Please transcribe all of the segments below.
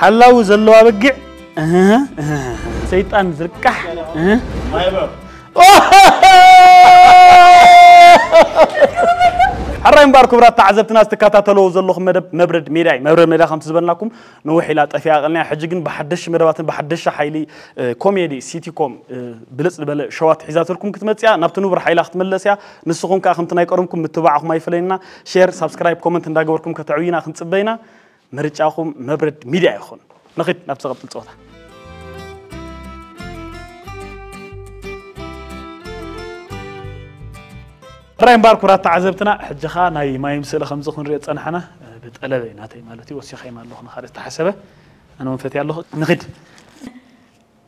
ኣላው ዘለዋ በጊዕ እህ፣ እህ፣ ሰይጣን ዝርቃሕ እህ። ሕራይ እምበኣር ክቡራት ተዓዘብትና፣ ዝተከታተልዎ ዘለኹም መደብ መብረድ ሜድያ እዩ። መብረድ ሜድያ ከምቲ ዝበልናኩም ነዊሕ ኢላ ጠፊኣ ቀልኒያ፣ ሕጂ ግን ብሓደሽ መደባትን ብሓደሽ ሓይሊ፣ እ፣ ኮሜዲ ሲቲኮም፣ እ፣ ብልጽ ዝበለ ሸዋት ሒዛትልኩም ክትመጽእ እያ። ናብቲ ንቡር ሓይላ ክትምለስ እያ። ንስኹም ከኣ ከምቲ ናይ ቀደምኩም ምትባዕኹም ኣይፈለየና። ሼር፣ ሳብስክራይብ፣ ኮመንት እንዳገበርኩም ከተዕብዩና ክንጽበ ኢና። ምርጫኹም መብረድ ሚድያ ይኹን። ንኺድ ናብ ዝቐጽል ጸወታ። ሕራይ እምበኣር ክቡራት ተዓዘብትና፣ ሕጂ ኸኣ ናይ ማይም ስእሊ ከምዚ ክንሪኦ ዝጸናሕና፣ ብጠለበይ ናተይ ማለት እዩ፣ ወሲኸዮም ኣለኹ ንኻልእ ዝተሓሰበ፣ ኣነ እውን ፈትየ ኣለኹ። ንኺድ።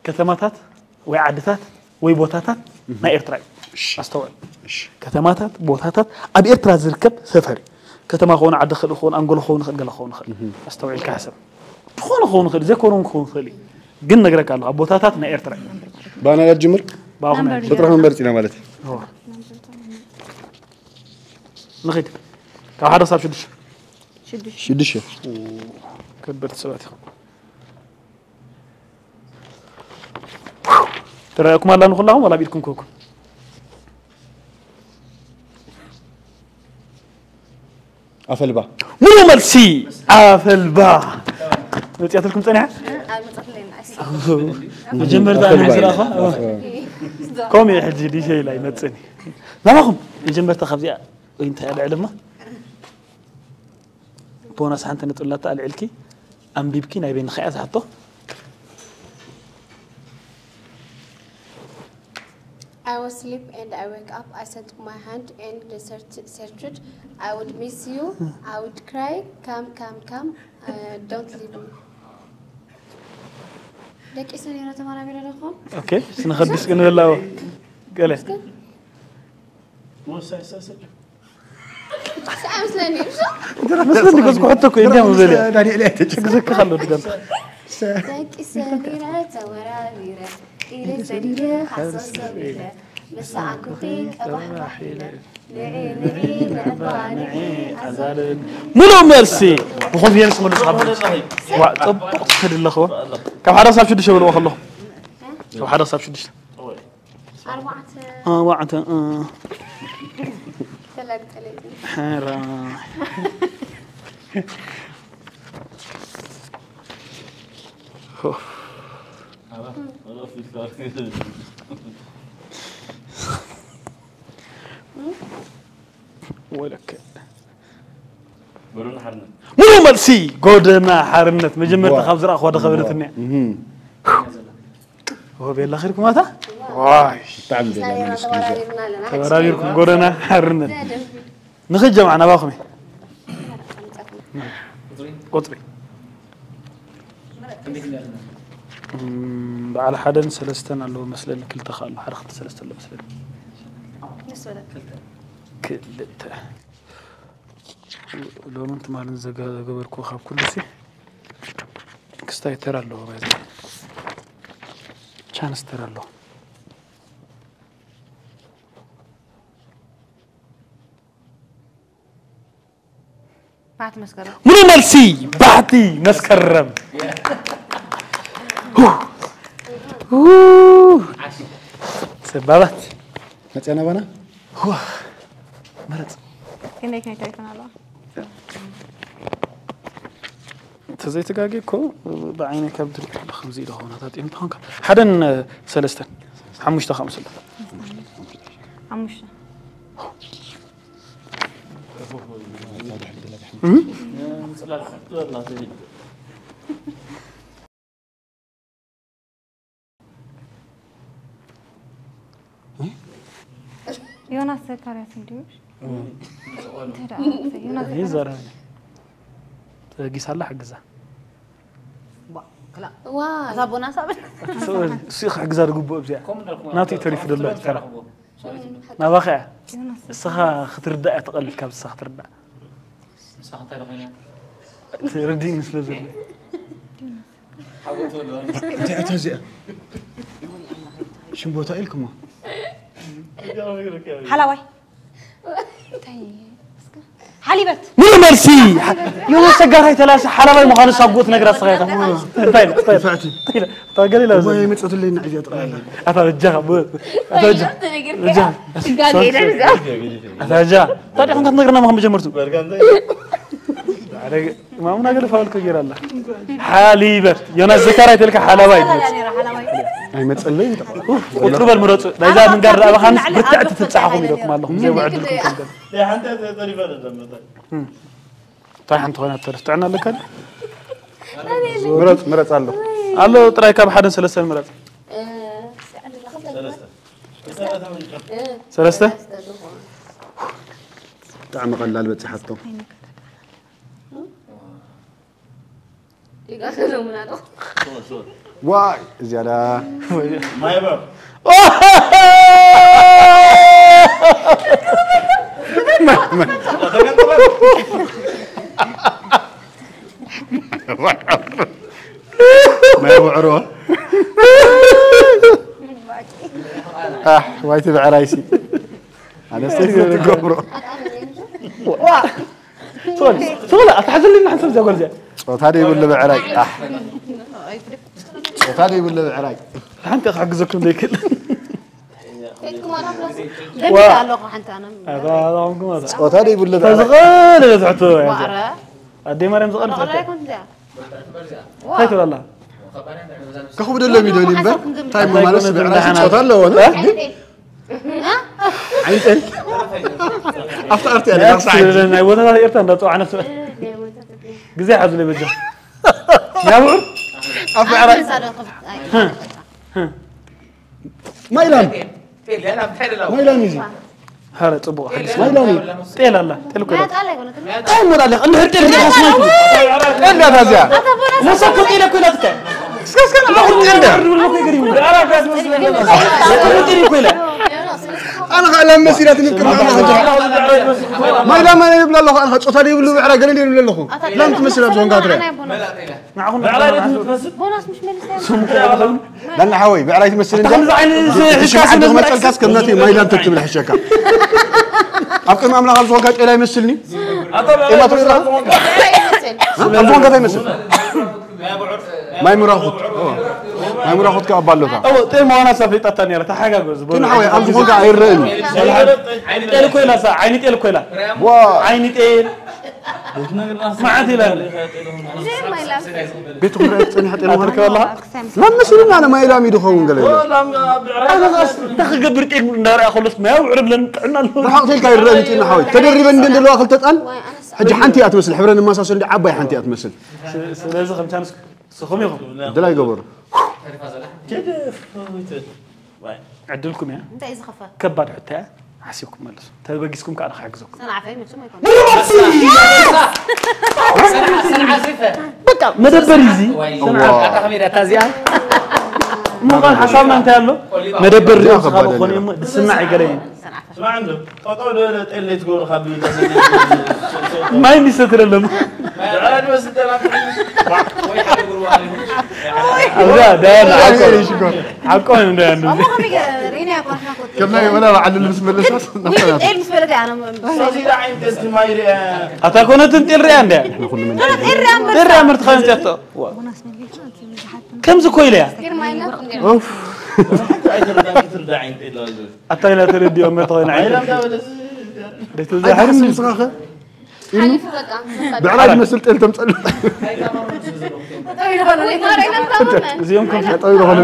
ከተማታት ወይ ዓድታት ወይ ቦታታት ናይ ኤርትራ እዩ። ኣስተውዕል። ከተማታት፣ ቦታታት ኣብ ኤርትራ ዝርከብ ሰፈር እዩ። ከተማ ክኸውን፣ ዓዲ ክኸውን፣ ኣንጎሎ ክኸውን ይኽእል፣ ገለ ክኸውን ይኽእል። ኣስተውዒልካ ሕሰብ። ዝኾነ ክኸውን ይኽእል፣ ዘይኮነ እውን ክኸውን ይኽእል እዩ። ግን ነግረካ ኣለኹ፣ ኣብ ቦታታት ናይ ኤርትራ እዩ። ባና ጅምር? ባኹም ናምበር ቁጥሪ ክንመርጽ ኢና ማለት እዩ። እዎ። ንኺድ። ካብ ሓደ ክሳብ ሽዱሽተ። ሽዱሽተ። ሽዱሽተ። ከበድቲ ሰባት ኢኹም። ትረኣየኩም ኣላ ንኹላኹም ዋላ ኣብ ኢድኩም ክህኩም? ኣፈልባ። ሙሉ መልሲ ኣፈልባ። መጽያትልኩም ጸኒሓ? መጀመርታ ኣፈልባ። ናይ ስራኻ? ኮም እየ ሕጂ ዲሸ ኢላ ይመጽእኒ። ናባኹም መጀመርታ ካብዚኣ ወይ እንታይ ኣልዕል እማ? ቦናስ ሓንቲ ነጥቢ ኣላታ ኣልዒልኪ ኣንቢብኪ ናይ በይንኻ እያ ዝሓቶ። I was sleep and I wake up. I sent my hand and the search, searched. I would miss you. I would cry. Come, come, come. Uh, don't leave me. ደቂሰ ነይረ ተማራሚረ ኣለኹ። ኦኬ፣ ስነ ከድስ ግን በላዎ። ገለ። እስከ ሰዓት መስለኒ፣ እሺ? መስለኒ፣ ገዝኩ ሕቶ እኮ፣ እንዲያ መበልያ። ዳንኤል ኣይተጭ- ክዘክር ኣሎ ድጋም። ደቂ ሰሚረ ተወራቢረ፣ ኢለ ሰዲደ ሓሶት ሰሚረ፣ ምስ ሰዓንኩኺ ቀባሕባሕ ኢለ፣ ንዒ፣ ንዒ፣ ንዕባ፣ ንዒ፣ ኣዛልን። ሙሉእ መልሲ ብኮንፊደንስ መልሱ ካብ መልሲ። ዋ፣ ጽቡቕ ትኸድ ኣለኽዎ። ካብ ሓደ ክሳብ ሽዱሽተ በልዎ ከለኹ። ካብ ሓደ ክሳብ ሽዱሽተ። ኣርባዕተ። ኣርባዕተ፣ እ። ተላግጠለይ። ሕራይ። ወለከ። ጎደና ሓርነት። ሙሉእ መልሲ፣ ጎደና ሓርነት። መጀመርታ ዋ። ካብ ዝረኣኹዋ ደኸበለትኒ። እህ። ኦ፣ ቤላ ኸድኩም ኣታ? ዋይ። ብጣዕሚ ደላ ሳሌማ ምስ ግዜ። ተወራሪርና ኣለና። ተወራሪርኩም ጎደና ሓርነት። ዘደንፊ። ንኽድ ጀማዓ ናባኹም እየ። ቁጽሪ። እም፣ በዓል ሓደን ሰለስተን ኣለዎ መስለኒ፣ ክልተ ኸ ኣሎ፣ ሓደ ክልተ ሰለስተ ኣሎ መስለኒ። ምስ በለ። ክልተ። ሎምን ትማልን ዘገ-፣ ዘገበርኩዎ ካብ ኩሉ ሲ ክስታይ ተራ ኣለዎ፣ ባይ ዘ-፣ ቻንስ ተራ ኣለዎ። ባሕቲ መስከረም። ሙሉ መልሲ፣ ባሕቲ መስከረም። ሁ፣ ሁ። ሰባባት። መፅያና ባና? ሁ። መረፅ። ክንደይ ክንደይ ትሪኢ ኣለዋ? ተዘይተጋጌ እኮ ብዓይነይ ካብ ድርቂ ከምዚ ኢለ ኾነ ታጢም ተኾንካ። ሓደን ሰለስተን። ሓሙሽተ ካብ ምስላ። ሓሙሽተ። እም? ዮናስ ዘካርያስ እንድዩ። እም። እንተ ደኣ ዮናስ ይህ ዘካርያስ። ዘረኛ። ተጊሳላ ሓግዛ። ዋ፣ ክላ። ዋ። እዛ ቦናሳ በል። እሱ፣ እሱ ክሕግዛ ዝግብኦ ኣብዚኣ። ናቱ እዩ ተሪፉ ዘሎ ተራ። ናባኻ እያ። ዮናስ እስኻ ክትርዳእ እያ ትቐልል ካብ ንሳ ክትርዳእ። ንስኻ እንታይ ደኾይና? ትርድእኒ ስለ ዘሎ። እንታይ እቶ እዚኣ? ሽም ቦታ ኢልኩሞ? ሓላዋይ። እንታይ? እስከ ሊበት። ሙሉ መልሲ። ዮናስ ሰጋራይ ተላሲ ሓላባይ ምዃኑ ሳብ ጉት ነግራ ስኻ ኢኻ። እንታይ ኢሉ? እንታይ ኢሉ? እንታይ ኢሉ? እንታይ ኢሉ? እታ ገሊላ እዛ። ወይ መጸትልኝ ንዕዚያ ጥራይ ኣላ። ኣታ በጃኻ፣ ብ-፣ ኣታ በጃ። በጃ። ሽጋግ ኢለ ንዛ። ኣታ በጃ። ታዲያ ክንካ ትነግርና ምዃን መጀመርቱ። ኣረ፣ ማሙና ገለ ፋውል ከጌራ ኣላ። ሓሊበት። ዮናስ ዘካራይ ተልካ ሓላባይ። ኣይመጸለይ። ቁጥሩ በል ምረጹ። ናይዛ ምንጋር ዳኣ ባኻንስ ብርትዕቲ ትብጻሕኹም ኢለኩም ኣለኹም። ዘይ ወዕድልኩም ከምዘለ። እንታይ ሓንቲ ኮይና ትተርፍ ጥዕና ኣለካ ድዩ? ምረጽ፣ ምረጽ ኣሎ። ኣሎ ጥራይ ካብ ሓደን ሰለስተን ምረጽ። ሰለስተ? ብጣዕሚ ቀላል በጽሓቶ። ዋይ፣ እዚኣ ዳ። ማይ ውዕሮ። ኣሕ፣ ዋይቲ ብዕራይሲ። ኣነስተይ ዝገብሮ። ሶሪ፣ ሶሪ፣ ኣትሓዝልኒ ሓንሳብ እዚኣ ጓል እዚኣ። ጾታ ደይብሉ ብዕራይ። ኣሕ። ጾታ ደይብሉ ብዕራይ። ሓንቲ ክሕግዘኩም ዘይክእል። ገሚት ኣለኹ ሓንቲ ኣነ። ኣታ፣ ኣታ፣ ጾታ ደይብሉ ብዕራይ። ተዝቐለ ዝሕቶ። ዋዕረ። ኣደይ ማርያም ዝቐለ ዝሕቶ። ዋዕረ ኣይኮን እዚኣ። እንታይ ትብል ኣላ? ከኽብደሎም ይደልዩ እምበር፣ እንታይ ማለት ብዕራይ ጾታ ኣለዎ፣ እ? ዓይንጠን። ኣብቲ ኣርቲ ኣለ፣ ናይ ቦታታት ኤርትራ እንዳጸዋዕና ስበ-፣ ግዜ ሓዙለይ በጃ። ያብዑር? ኣብ ብዕራይ። ማይላም። ማይላም እዩ። ኧረ ጽቡቕ ሓዲሽ። ማይላም እዩ። ጤል ኣላ፣ ጤል እኮ ኢላ። ጣል ኣይኮነትን። እንታይ እሞ ዳኣ፣ እንድሕር ጤል ዲኻ ስማይት። ጤል ዳኣ እዚኣ። ወሰኮ ጤል እኮ ኢላትካ። እስከ፣ እስከ፣ እንድሕር ጤል ዳኣ። እንድሕር ጤል እኮ ኢላ። ኣነ ኸኣ ላም መሲላትኒ ቅድሚ ኣነ ኸዓ። ማይላም ኣነ ይብላ ኣለኹ፣ ኣነ ኸዓ ጾታ ዘይብሉ ብዕራይ ገለ ይብሉ ኣለኹ። ላም ትመስል ኣብ ዝኾንካ ትረአ። ንዓኹም ብዕራይ ዶ ትመስል? ቦናስ ምሽ መሊሰ። ዳና ሓወይ፣ ብዕራይ ትመስል እንድያ። ከምዚ ዓይነት እቲ ሽምዓ ሒዝካ እንድያ ክመጸልካስ ከም ናተይ ማይላም ተትብል ሕሸካ። ኣብ ቅድሚ ኣምላኽ ኣብ ዝኾንካ ጤል ኣይመስልኒ። ኣታ ጤል ብዕራይ ትመስል። ዝኾንካ። ኣብ ዝኾንካ እንታይ ይመስል? ማይ ምራኹት። ማይ ምራኹት ከኣ ኣባሎታ። እዎ፣ ጤል ምዃና ሰብ ፍሊጣታ ነይራ፣ ተሓጋገዙ። ዳና ሓወይ፣ ኣብ ዝኾንካ ኣይረእን። ጤል ኮይና ሳ፣ ዓይኒ ጤል ኮይና። ዋ። ዓይኒ ጤል። መዓት ኢላ። ቤት ክራይ ጸኒሐ ጤል ኣትርከብ ኣለኻ? ናብ መስልና ኣነ ማይ ላም ይድኸውን ገለ ኢለ። ኣነ ኸኣስ እንታይ ክገብር ጤል እንዳረኣ ከሎስ ማይ ኣውዕር ብለን ጥዕና ኣለዎ። ርሓቕ ተልካ ይረአ ጢና ሓወይ። ተደሪበን እንደ ዘለዋ ክልተ ጣል። ሕጂ ሓንቲ እያ ትመስል። ሕብረን መሳሰል እንደ ዓባይ ሓንቲ እያ ትመስል። ስ-፣ ስለዚ ከም ቻንስ ስኹም ኢኹም። ድላይ ገበሩ። ዕድልኩም እያ። እንታይ እዩ ዝኸፈ? ከባድ ሕቶ እያ። ሓሲብኩም መልሱ። ተበጊስኩም ከኣ ንኽሕግዘኩም። ሰንዓፈ መቸም ኣይኮነን። በቃ መደበር እዩ እዚ። ሰንዓፈ። እሞ ኸን ሓሳብና እንታይ ኣሎ? መደበር ሪኦም ዝኻበ ኮነ እሞ ድስና ኣይገለይን። ስማዕ እንዶ፣ ጠጠው ዝበለ ጤል ለይትገብሩ ካብ ማይ እንዲሰትለሎም። ብዕራይ ዝመስል ጤል ኣምፅእ። ኣብዛ ዳያና ሓቆ፣ ሓቆ እዮም ዳያና። እሞ ከመይ ገ-፣ ሪና እኮ ንሕና እኮ ከም ናይ ወላ በዓል ምስ መለሳት ግን ጤል ምስ በለ ዳያና እሞ እምበር። ሰዚዳ ዓይን ጤል ትማይ ሪኣ። ኣታ ኮነትን ጤል ሪኣ እንድያ? ንኹሉ ምን ጤል ሪኣ እምበር። ጤል ሪኣ ምርት ኸምፅያቶ። ከምዚ ኮይለ እያ። ግርማይና ኡፍ። ኣይትርዳእ፣ ኣይትርዳእ ዓይን ጤል ለዋይ። ኣታ ኢና ተረዲኦም መርተኸ ንዓይ። ኣይለም ዳበለስ። ደይትብዛሕ። ኣይትሓስብ ንስኻ ኸ? ሓሊፉ በቃ። ብዕራይ ዝመስል ጤል ተምፀሉ። ጠጠው ኢሉ ኾነ፣ ማረይ፣ ተምፀሉ። እዚኦም ከም ጠጠው ኢሉ ኾነ።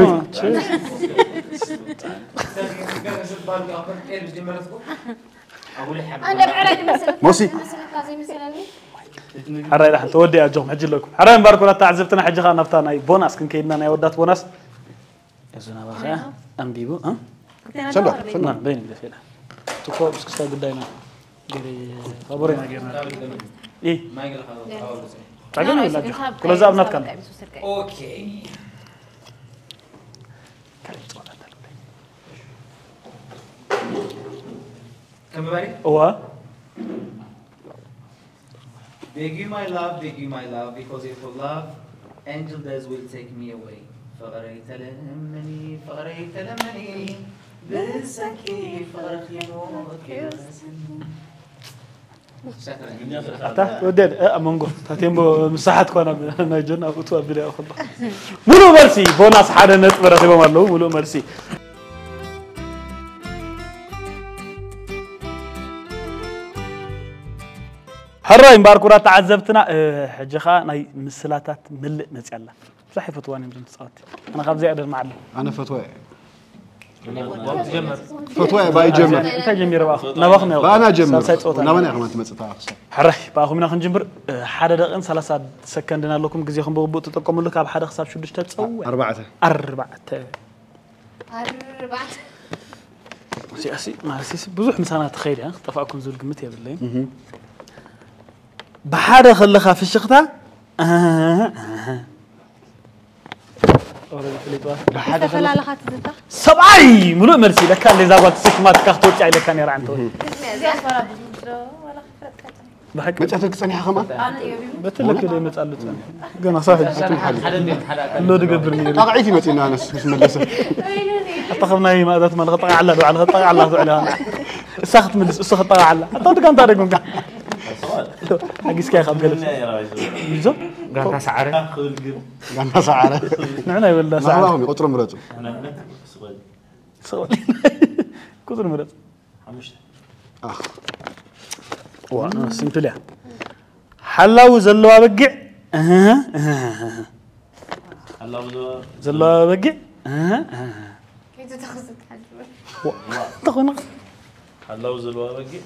ኣንደ ብዕራይ ትመስል። ሞሲ። ትመስል እካ ዘይመስለኒ። ሓራይ ደሓን ተወዲኣ፣ ኣጆኹም፣ ሕጂ ኣለኩም። ሓራይ እምባር ኩራት ተዓዘብትና፣ ሕጂ ኸኣ ናብታ ናይ ቦናስ ክንከይድና፣ ናይ ኣወዳት ቦናስ። እዚ ናባኸ ኣንቢቡ፣ እ? ሰንዳ፣ ሰንዳ። ና፣ በይኑ ግደፍ ኢላ። ትኮ ብስክስታ ጉዳይና ገለ ፋቦሬና ጌርና። ኢ። ጸገም የብላ፣ ኣጆኻ። ኩለዛ ኣብ ናትካ። ኦኬ። ካልእ ጸወታ እንተሎ። እዋ። Beg you, my love, beg you, my love, because if you love, angel dust will take me away. ፍቕረይ ተለመኒ፣ ፍቕረይ ተለመኒ፣ ብሰንኪ ፍቕርኺ ሞት ከይወስደኒ። ኣታ ወደድ እ፣ ኣብ መንጎ ታቴምቦ ምሳሓት ኮና ናይ ጀና ኣብኡ ኣቢለ ይኸሎ። ሙሉእ መልሲ፣ ቦናስ ሓደ ነጥቢ ረኺቦም ኣለዉ። ሙሉእ መልሲ። ሕራይ እምበኣር ክቡራት ተዓዘብትና፣ እ፣ ሕጂ ኸኣ ናይ ምስላታት ምልእ መጽያ ኣላ። ብዙሕ ኣይፈትዋን እዮም እዞም ተጻወትቲ። ኣነ ካብዚኣ ደርማዓለሁ። ኣነ ፈትዋ እየ። ፈትዋ እየ፣ ባይ ጀምር። እንታይ ጀሚረ ባኹ? ናባኹም ያው ባና ጀምር። ሳልሳይ ጸወታ ናባና እያ ከማን ትመጽእ እታ ክሳብ። ሕራይ፣ ብኣኹም ኢና ክንጅምር። እ፣ ሓደ ደቂቕን ሰላሳ ሰከንድን ኣለኩም። ግዜኹም ብግቡእ ተጠቀምሉ። ካብ ሓደ ክሳብ ሽዱሽተ ጸውዕ። ኣርባዕተ። ኣርባዕተ። ኣርባዕተ። እዚኣሲ፣ ማለትሲ ብዙሕ ምሳና ትኸይድ እያ። ክጠፋእኩም ዝብል ግምት የብለይን። እህ። ብሓደ ከለኻ ፍሽኽታ፣ ኣህ፣ ኣህ። ኦረዲ ፍሊጥዋ። ብሓደ ከለኻ ዝተፈላለኻ ትዝታ? ሰብኣይ! ሙሉእ መልሲ። ለካ እንደዛ ጓል ተሰኪማትካ ክትወጽእ ኢለካ ነይራ፣ ኣንተ ወዲ። እዚኣ ፋራ ብዙሕ ዶ ዋላ ክፍረጥ ቀጥታ። ብሓቂ መጽኣትክ ጸኒሓ ከማን? ኣነ እየ ቢሉ። በትለክ ዶ ይመጻሉ ጸኒሑ? ገና ሳብ ሕጂ። ኣቱም ሓሊ። ሎ ድገብር ነይሩ። ጣቕዒት ይመጽእና ኣነስ ምስ መለሰ። ኣታ ካብ ናይ ማእዛት ማለኸ ጠቓዓላ ዶ ዓለኸ ጠቓዓላ ዶ ዓለኸ። እሳ ክትምልስ፣ እሱ ክጠቓዓላ። ኣታ ወዲ ጋንታ ደጉምካ። ሓጊዝካ ኢኻ ኣብ ገለ። ይዞ? ጋንታ ሰዓረ። ጋንታ ሰዓረ። ንዕና ይበልና ሰዓረ። ናባኹም ቁጽሪ ምረጹ። ስቕ በል። ቁጽሪ ምረጽ። ሓሙሽተ። ኣኽ። ዋ፣ ኖ፣ ሲምፕል እያ። ሓላዊ ዘለዋ በጊዕ፣ እህ፣ እህ፣ እህ። ሓላዊ ዘለዋ ዘለዋ በጊዕ፣ እህ፣ እህ፣ እህ። ከይትተኽዝ ትሓድር። ዋ፣ እንተኾነ ሓላዊ ዘለዋ በጊዕ፣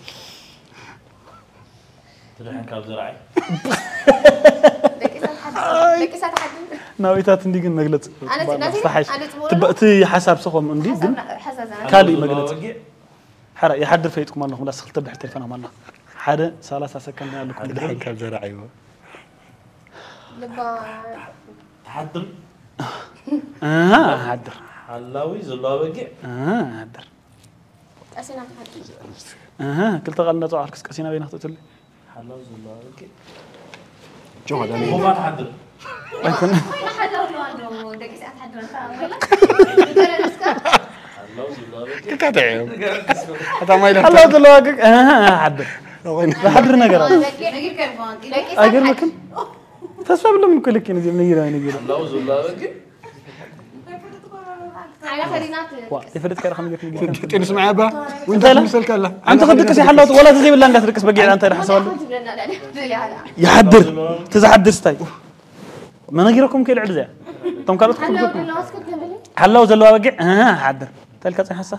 ትድሕን ካብ ዘርዓይ። ደቂሳ ትሓድር። ደቂሳ ትሓድር። ናዊታት እንዲ ግን መግለጽ ኣነ ጽናት ኢለ፣ ዝሓሽ ኣነ ጽቡቕ ትበ-፣ እቲ ሓሳብ ስኾም እንዲ ግን ሓሳብ ና-፣ ሓሳብ ዘና። ካልእ ሓላዊ ዘለዋ መግለጽ። በጊዕ። ሓራ፣ ይሓድር ፈይጥኩም ኣለኹም፣ ዳስ ክልተ ብድሕሪ ቴሌፎን ኣማና። ሓደ ሰላሳ ሰከንድ ኣለኩም። ሓድር ድሕሪ ካብ ዘርዓይዎ። ልባ ትሓድር። ኣሃ፣ ሓድር። ሓላዊ ዘለዋ በጊዕ። ኣሃ፣ ሓድር። ቀሲና ትሓድር። ኣሃ፣ ክልተ ቃል እንዳጸዋዕኩስ ቀሲና በይና ክትእትሉ። ሓላው ዘለዋ በጊዕ። ጆ፣ ዳኒ። ሆባ ትሓድር። ኣይኮነ። ኮይና ሓላው ኣለዋ ዶ ደቂሳ ትሓድር ኣንታ ኮይና? ሓላው ዘለዋ በጊዕ። ክካተዕ እዮም። እታ ማይ ለፍታ። ሓላው ዘለዋ በጊዕ፣ ኣሃ፣ ሓድር። ኮይና። ዝሓድር ነገር ኣሎ። በጊዕ ነጊርካ ይባን። ደቂሳ ኣይገርመክን? ትሓድር። ተስፋ ብሎም እኮ ልክ ነዚ ነጊራ ነጊራ። ሓላው ዘለዋ በጊዕ። ዋ፣ ይፈልጥ ከረኻ ምግብ ምግብ። ጤንስ ማይ ኣባ? እንታይ ወንታ ትምሰል ከላ? ኣንተ ክትድቅስ ይሓላው፣ ወላ ዘይብላ እንዳትድቅስ በጊዕ ኣንተ ሓሳብ ኣሎ። ይሓድር። እቲ ዝሓድር ስታይ። መነጊረኩም ከይልዕል እዚኣ። እቶም ካልኦት ክፍልኩም። ሓላው ዘለዋ በጊዕ፣ እ፣ ሓድር። ተልካ ጽን ሓሳ?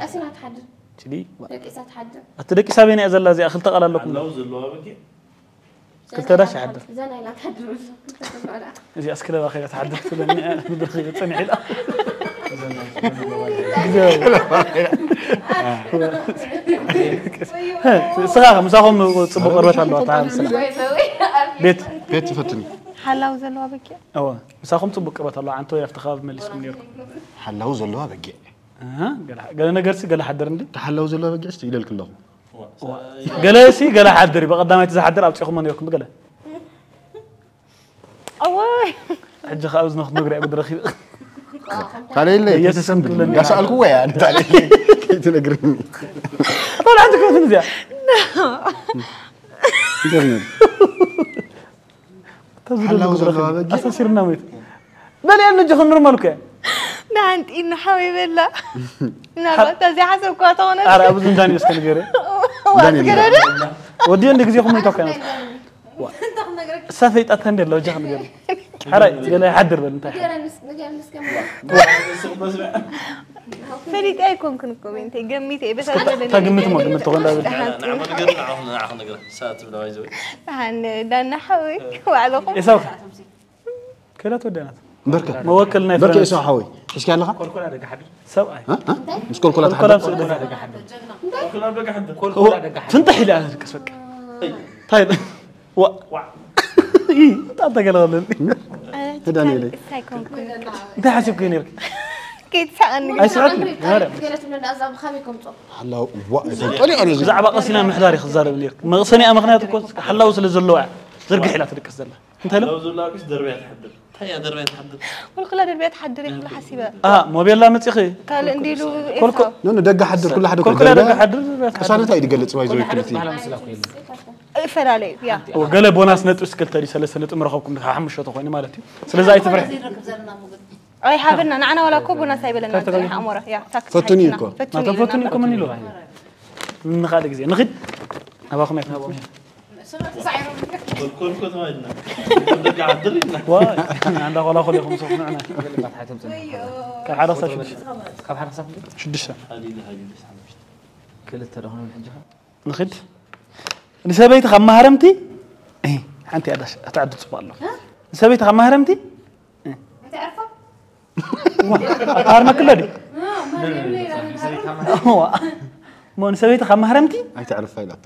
ቀሲና ትሓድር። ችዲ። ደቂሳ ትሓድር። ኣቲ ደቂሳ በይና እያ ዘላ እዚኣ፣ ክልተ ቃል ኣለኩም። ሓላው ዘለዋ በጊዕ። ክልተ ዳሽ ይሓድር። ዘና ኢላ ትሓድር። እዚ ኣስክለባ ከይዳ ትሓድር ክትብለኒ፣ ምድሪ ከይበጽን ኢላ። ግዜ። እስኻ ምሳኹም ጽቡቕ ቅርበት ኣለዋ፣ እታ ምስላ። ቤት። ቤት ትፈትኒ። ሓላው ዘለዋ በጊዕ። እወ፣ ምሳኹም ጽቡቕ ቅርበት ኣለዋ። ዓንቶ ኣብቲ ከባቢ መሊስኩም ነይርኩም። ሓላው ዘለዋ በጊዕ። ኣሃ፣ ገለ፣ ገለ ነገርሲ ገለ ሓድር እንዲ? ተሓላው ዘለዋ በጊዕ እስቲ ኢለልክ ኣለኹ። ገለ ሲ ገለ ሓድር፣ ብቐዳማይቲ ዝሓድር ኣውጺኹሞ ነይርኩም ብገለ። ኣወይ። ሕጂ ኸኣ እዝኑ ክትነግሪ እያ ጉድ ረኺበ። ካልእ የለ፣ የሱስ ቤተሰብ ክብለኒ እንዳሰኣልኩ ወያ፣ እንታይ ከይትነግርኒ። ኣታ ሓንቲ ከይትን እዚኣ። እንታይ ነው? ሓላው ዘለዋ በጊዕ። ኣሳሲርና መይት። በል እያ ነጂ ኸም ኖርማል እኮ እያ። ንሓንቲ ኢና ሓወይ በላ። ምናልባት እዚኣ ሓሰብኳ ተኾነ። ኣረ፣ ኣብዚ እንዳኒ እስከ ንገረ። ዋ፣ እንዳኒ ትገረደ? ወዲ እንደ ግዜ ኹም ይተኮ ያናት። እሳ ፈይጣታ እንደ ለወጃ ንገረ። ሓራይ፣ ገለ ይሓድር በል እንታይ። ንገረን ምስ-፣ ንገረን እስከ። ፈሊጠ ኣይኮንኩን እኮ፣ ቤንተይ፣ ገሚተ እየ፣ በታ ዝበለኒ። እታ ግምት እሞ፣ ግምት ተኾን ዳብል። ንዓኹም ንገር፣ ንዓኹም፣ ንዓኹም ንገር። ሰዓት ብላ ይዘው። ኣነ ዳና ሓወይ፣ ባዕለኹም። ኤሳው። ከላ ተወደናት። በርከ። መወከል ናይ በርከ ፍራንስ። ኤሳው ሓወይ። እስኪ ኣለኻ? ኮልኮላ ደጋ ሓድር። ሰብኣይ። እ? እ? ምስ ኮልኮላ ኮልኮላ ተሓድር? ምስ ደጋ ሓድር። ኮልኮላ ደጋ ሓድር። ፍንጥሕ ኢለ ኣነ ድቅስ በቃ። ታይ? ዋ። ዋ። እንታይ ተገለገለኒ? ዳንኤለይ። እንታይ ሓሲብኩ ነይርክ? ከይትስሓቀኒ። ኣይስሕቅን። ማርያም። ገለ ትብለና እዛ ብኸመይ ከምጾ? ሓላው፣ ዋ፣ እዛ ጠሊዖ ነዚ። ብዛዕባ ቀሲና ምሕዳር እዩ ክዛረብ ነይርክ። መቕሰኒኣ ምኽንያት እኮ ሓላው ስለ ዘለዋ እያ። ዝርግሕ ኢላ ትድቅስ ዘላ። እንታይ ኢሎም? ሓላው ዘለዋ ቢስ ደርብያ ትሓድር። هيا دربي تحدث. والكل دربيات حدري كل حسيبة. اه ሞቤላ መፂኺ قال انديلو ኮልኮ- ኖ ኖ ደጋ ሓድር ኩላ ሓደ ኮልኮላ ደጋ ሓድር ቅሳነት ኣይድገልጽ ባይዞ ክልቲ እፈላለዩ ያ ገለ ቦናስ ነጥቢ ክልተ ድዩ ሰለስተ ነጥቢ ምረኸብኩም ድካ ሓሙሽተ ተኮይኑ ማለት እዩ። ስለዚ ኣይትፍርሒ። ኣይሃበና ንዓና ዋላ እኮ ቦናስ ኣይበለና ኣሞራ ያ ታክሲ ፈትኑ እኮ። ናቶም ፈትኑ እኮ ምን ኢሉ ንካልእ ግዜ ንኽድ ኣባኹም ያት ኮልኮል ከተማ ኢልና ደቂ ዓድር ኢልና ዋይ ኣንዳ ቆላቆል ኢኹም ሶፍ ንዕና ካብ ሓደ ክሳብ ሽዱሽተ ካብ ሓደ ክሳብ ክንደይ? ሽዱሽተ ሓሊሊ ሓሊሊ ሓሙሽተ ክልተ ደኾነ ሕጂ ኸ ንኽድ ንሰበይቲ ካብ ማህረምቲ እ፣ ሓንቲ ኣዳሽ ኣትዓዲ ጽቡቅ ኣሎ ንሰበይቲ ካብ ማህረምቲ እንታይ ዓርፋ ኣርመክለ ድዩ ማርያም ሌላ ነገር እዋ። እሞ ንሰበይቲ ካብ ማህረምቲ ኣይተዕርፋ ኢላቶ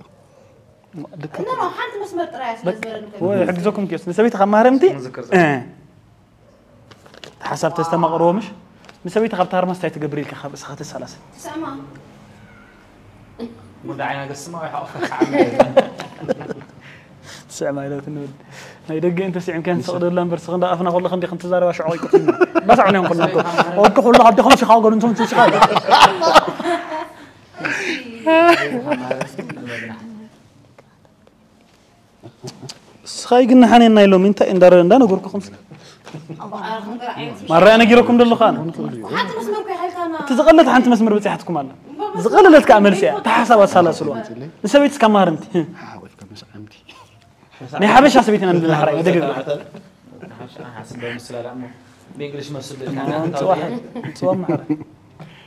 ድክ ኖ ኖ ሓንቲ መስመር ጥራይ ስለ ዝበለኒ ወይ ሕግዘኩም ኪዮስ ንሰበይቲ ካብ ማህረምቲ እ፣ ሓሳብ ተስተማቕርዎ ምሽ ንሰበይቲ ካብ ታርማስ እንታይ ትገብር ኢልካ ካብ እስኻ ተሳላሰ ትሰማ ጉዳይ ዓይና ገስማ ወይ ሓቆ ትስዕማ ኢለት ንብል ናይ ደገ እንተ ስዒምካ ንሰቕደላ እምበር ስኽ እንዳ ኣፍና ከሎ ከምዲ ክንትዛረባ ሽዑ ይቅትልና ባሳዕ ነው እንኮልና ወዲ ኩሉ ካብ ደኸም ሽኻ ገሩ እንቶም ሽኻ ስኻይ ግን ሓኔና ኢሎም እንታይ እንዳ እንዳ ነገርኩኹም ማራያ ነጊረኩም ደለኻ ሓንቲ መስመር ኮ ይሓልካና እቲ ዝቐለት ሓንቲ መስመር በፂሓትኩም ኣላ ዝቐለለት ከዓ መልሲ እያ ተሓሳብ ኣሳላስልዋ ንሰበይትስ ካብ ማህረምቲ ናይ ሓበሻ ሰበይትና ንብል ሓራይ ደገ ሓስበ ምስላላ እሞ ብእንግሊሽ መስል ጽዋ ጽዋ ማሕረ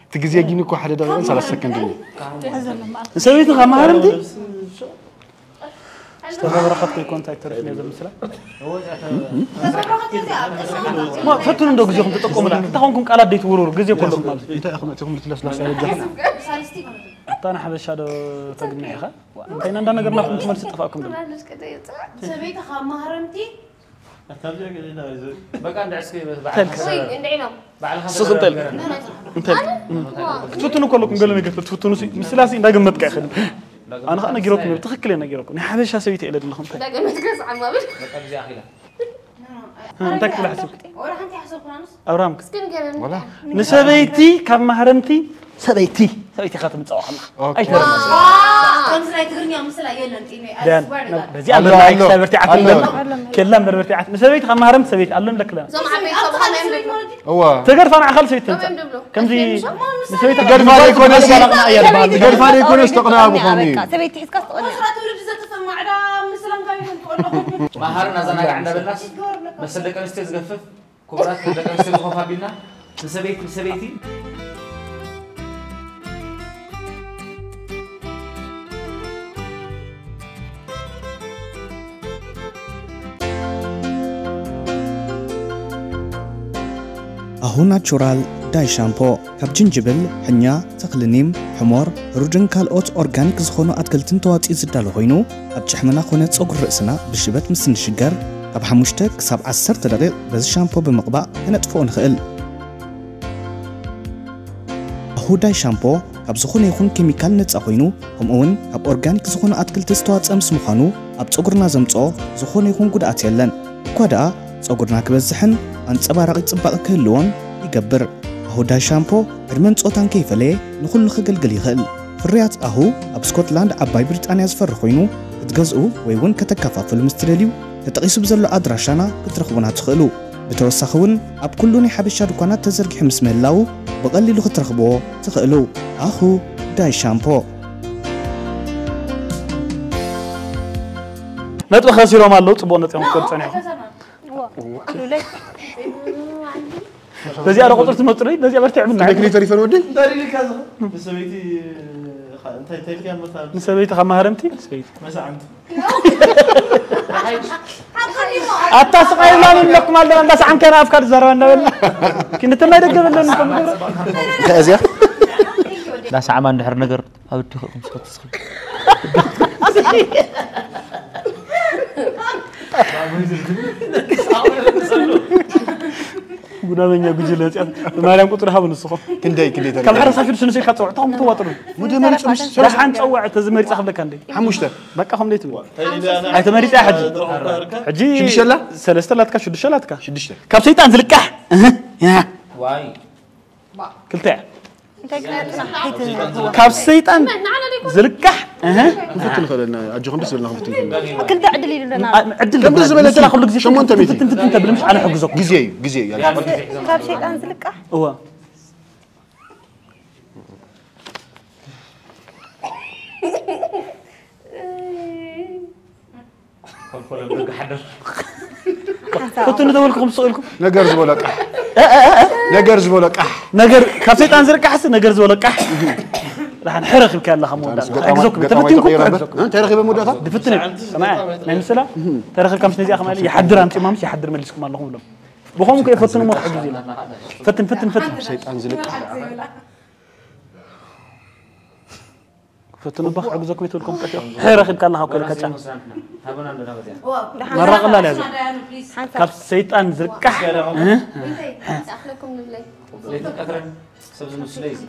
እቲ ግዜ ግን እኮ ሓደ ደቂቕን ሰላሳ ሰከንድ እዩ ንሰበይቲ ካብ ማህረምቲ ዝተመብረኸት ከይኮን እንታይ ትርፍ ነዚ ምስላ ፈትኑ እንዶ ግዜኹም ተጠቀሙላ እንታይ ኾንኩም ቃላት ደይትውርሩ ግዜ ኮለኩም ኣብዚ እንታይ ኢኹም እቲኹም ልትለስላስ ያበጃ ኣታ ንሓበሻ ዶ ተግምዕ ኢኻ እንታይ ኢና እንዳነገርናኩም ትመልሲ ጠፋእኩም ድማ ሰበይቲ ካብ ማህረምቲ በቃ እንደ እስኪ ወይ እንድዒ ነው ስኽ እንተል እንተል ክትፍትኑ ከለኩም ገለ ነገር ክትፍትኑ ሲ ምስላሲ እንዳገመትካ ይኽእል ኣነ ከዓ ነጊረኩም ትኽክል እየ ነጊረኩም ናይ ሓበሻ ሰበይቲ እየ ለድለኹም እንታይ እንዳገመትካ ዝዓማብል በቃ ግዜ ኣኺላ እንታይ ክትብል ሓሲብኩ ወላ ሓንቲ ሓሰብኩናንስ ኣብርሃም እስኪ ንገረኒ ንሰበይቲ ካብ ማህረምቲ ሰበይቲ ሰበይቲ ኢኻ ትምፃዋ ከላ ኣይተረመ ከምዚ ናይ ትግርኛ ምስላ የለን ጢመ ዳን በዚኣ በላ ክሳብ በርቲዓት ንገርና ኬላ እምበር በርቲዓት ንሰበይቲ ካብ ማህረምቲ ሰበይቲ ኣሎ ንለክለ እዞም ዓበይቲ ሰባት እዮም ድብሉ እዋ ተገርፋ ንዓኻል ሰበይቲ ትምፃ እዮም ድብሉ ከምዚ ንሰበይቲ ገርፋ ዘይኮነስ ገርፋ ዘይኮነስ ተቕና ብኾኑ እዩ ሰበይቲ ሒዝካ ትቆልዕ ስራ ትውልድ ዘጥፍእ ማዕዳ ምስላም ካብ ይኹን ትቆልዑ ማሃርን ኣዘናጋዕ እንዳበልናስ መሰል ደቂ ኣንስትዮ ዝገፍፍ ክቡራት ደቂ ኣንስትዮ ዝኾፍ ኣቢልና ንሰበይቲ ንሰበይቲ ኣሁ ናቹራል ዳይ ሻምፖ ካብ ጅንጅብል፣ ሕኛ፣ ተኽሊ ኒም፣ ሕሞር፣ ህሩድን ካልኦት ኦርጋኒክ ዝኾኑ ኣትክልትን ተዋፂኡ ዝዳሎ ኮይኑ ኣብ ጭሕምና ኮነ ፀጉሪ ርእስና ብሽበት ምስ እንሽገር ካብ ሓሙሽተ ክሳብ ዓሰርተ ደቂቕ በዚ ሻምፖ ብምቕባእ ከነጥፍኦ ንኽእል። ኣሁ ዳይ ሻምፖ ካብ ዝኾነ ይኹን ኬሚካል ነፃ ኮይኑ ከምኡ እውን ካብ ኦርጋኒክ ዝኾኑ ኣትክልቲ ዝተዋፀአ ምስ ምዃኑ ኣብ ፀጉርና ዘምፅኦ ዝኾነ ይኹን ጉድኣት የለን። እኳ ደኣ ጸጉርና ክበዝሕን ኣንጸባራቒ ጽባቐ ክህልዎን ይገብር። ኣሁዳይ ሻምፖ ዕድመን ጾታን ከይፈለየ ንኹሉ ከገልግል ይኽእል። ፍርያት ኣሁ ኣብ ስኮትላንድ ዓባይ ብሪጣንያ ዝፈሪ ኮይኑ ክትገዝኡ ወይ እውን ከተከፋፍሉ ምስ ትደልዩ ተጠቒሱ ብዘሎ ኣድራሻና ክትረኽቡና ትኽእሉ። ብተወሳኺ እውን ኣብ ኩሉ ናይ ሓበሻ ድኳናት ተዘርጊሑ ምስ ምህላዉ ብቐሊሉ ክትረኽብዎ ትኽእሉ። ኣኹ ዳይ ሻምፖ። ነጥቢ ከሲሮም ኣለዉ ጽቡቕ ነጥቦም ክወዱ ጸኒሖም በዚኣ ዶ ቁፅሪ ትመፅሉ በዚኣ በርትዕ ብና ክሪተር ይፈን ወዲ እንዳሪልካ ንሰበይቲ እንታይ ተልክያ መታ ንሰበይቲ ካብ ማህረምቲ ሰበይቲ መሳዕምቲ ኣታ ስቃይ ብላ ንብለኩም ኣለና እንዳሰዓምካ ንኣፍካ ትዛረባ እንዳበልና ክንድቲ ናይ ደገ በለን እዚኣ ዳሰዓማ እንድሕር ነገር ኣብ እድኽእኩም ስኸትስኹ ናበኛ ጉጅለ መፅያት ብማርያም ቁፅሪ ሃቡ ንስኹም። ክንደይ ክንደይ ተሪፉ? ካብ ሓደ ሳብ ሽዱሽተ ንስኢልካ ትፅውዕ፣ እንታይ ከም ትዋጥሩ? ወደ መሪጹ ምስ ደሓን ፀውዕ፣ ተዝመሪፃ ክብለካ እንዴ? ሓሙሽተ። በቃ ከም ደይትብል። ኣይተመሪፃ ሕጂ። ሕጂ ሽዱሽተ ኣላ? ሰለስተ ኣላትካ፣ ሽዱሽተ ኣላትካ። ሽዱሽተ። ካብ ሰይጣን ዝልቃሕ። እህ፣ ያ። ዋይ ክልተ እያ። እንታይ ክነጥና ሕይት ካብ ሰይጣን ዝልቃሕ። እህ። ክንፍትን ንኽእል ኢና። ኣጆኹም ደስ ዝብልና ክንፍትን ንኽእል ኢና። ክልተ ዕድል ኢሉለና። ዕድል ከምዚ ዝበለ ስላ ኩሉ ግዜ ሸሞንተ ሚእቲ። ፍትን ፍትን ፍትን ተብል ምሽ ኣነ ሕግዞ። ግዜ እዩ፣ ግዜ እዩ። ካብ ሰይጣን ዝልቃሕ እወ። ኮልኮለ ብርግ ሓደር ፍትን ተበልኩ ክምስቕ ኢልኩም። ነገር ዝበሎ ቃሕ። ነገር ዝበሎ ቃሕ። ነገር ካብ ሰይጣን ዝርቃሕስ ነገር ዝበሎ ቃሕ። ደሓን ሕረ ክብካ ኣለኻ መወዳእታ። ገጣማይ- ክሕግዘኩም። ገጣማይ ተፈቲንኩም ተቐይሩ ነበር? ክሕግዘኩም። እ? እንታይ ረኺበ መወዳእታ? ድፍትን እዩ። ሰማዕ ናይ ምስላ ተረኺብ ካብ ስነዚኣ ከማሊ ይሓድር ኣምፂኦም ኣምስ ይሓድር መሊስኩም ኣለኹም ብሎም። ብኸምኡ ከ የፈትኑ ሞ ክሕግዙ ኢሎም። ፈትን ፈትን ፈትን። ሰይጣን ዝልቃሕ። ፈትኑ ባ ክሕግዘኩም ይትብልኩም ቀጥዮ። ሕረ ረኺብካ ኣለኻ እኮ ኢልካ ጫ። ሃበና እንደና መፅያ መራቕላ ለያዘ። ካብ ሰይጣን ዝርቃሕ። እ? ኣኽለኩም ንብለይ ለይትን ቀትርን ሰብ ዝምስለ እዩ።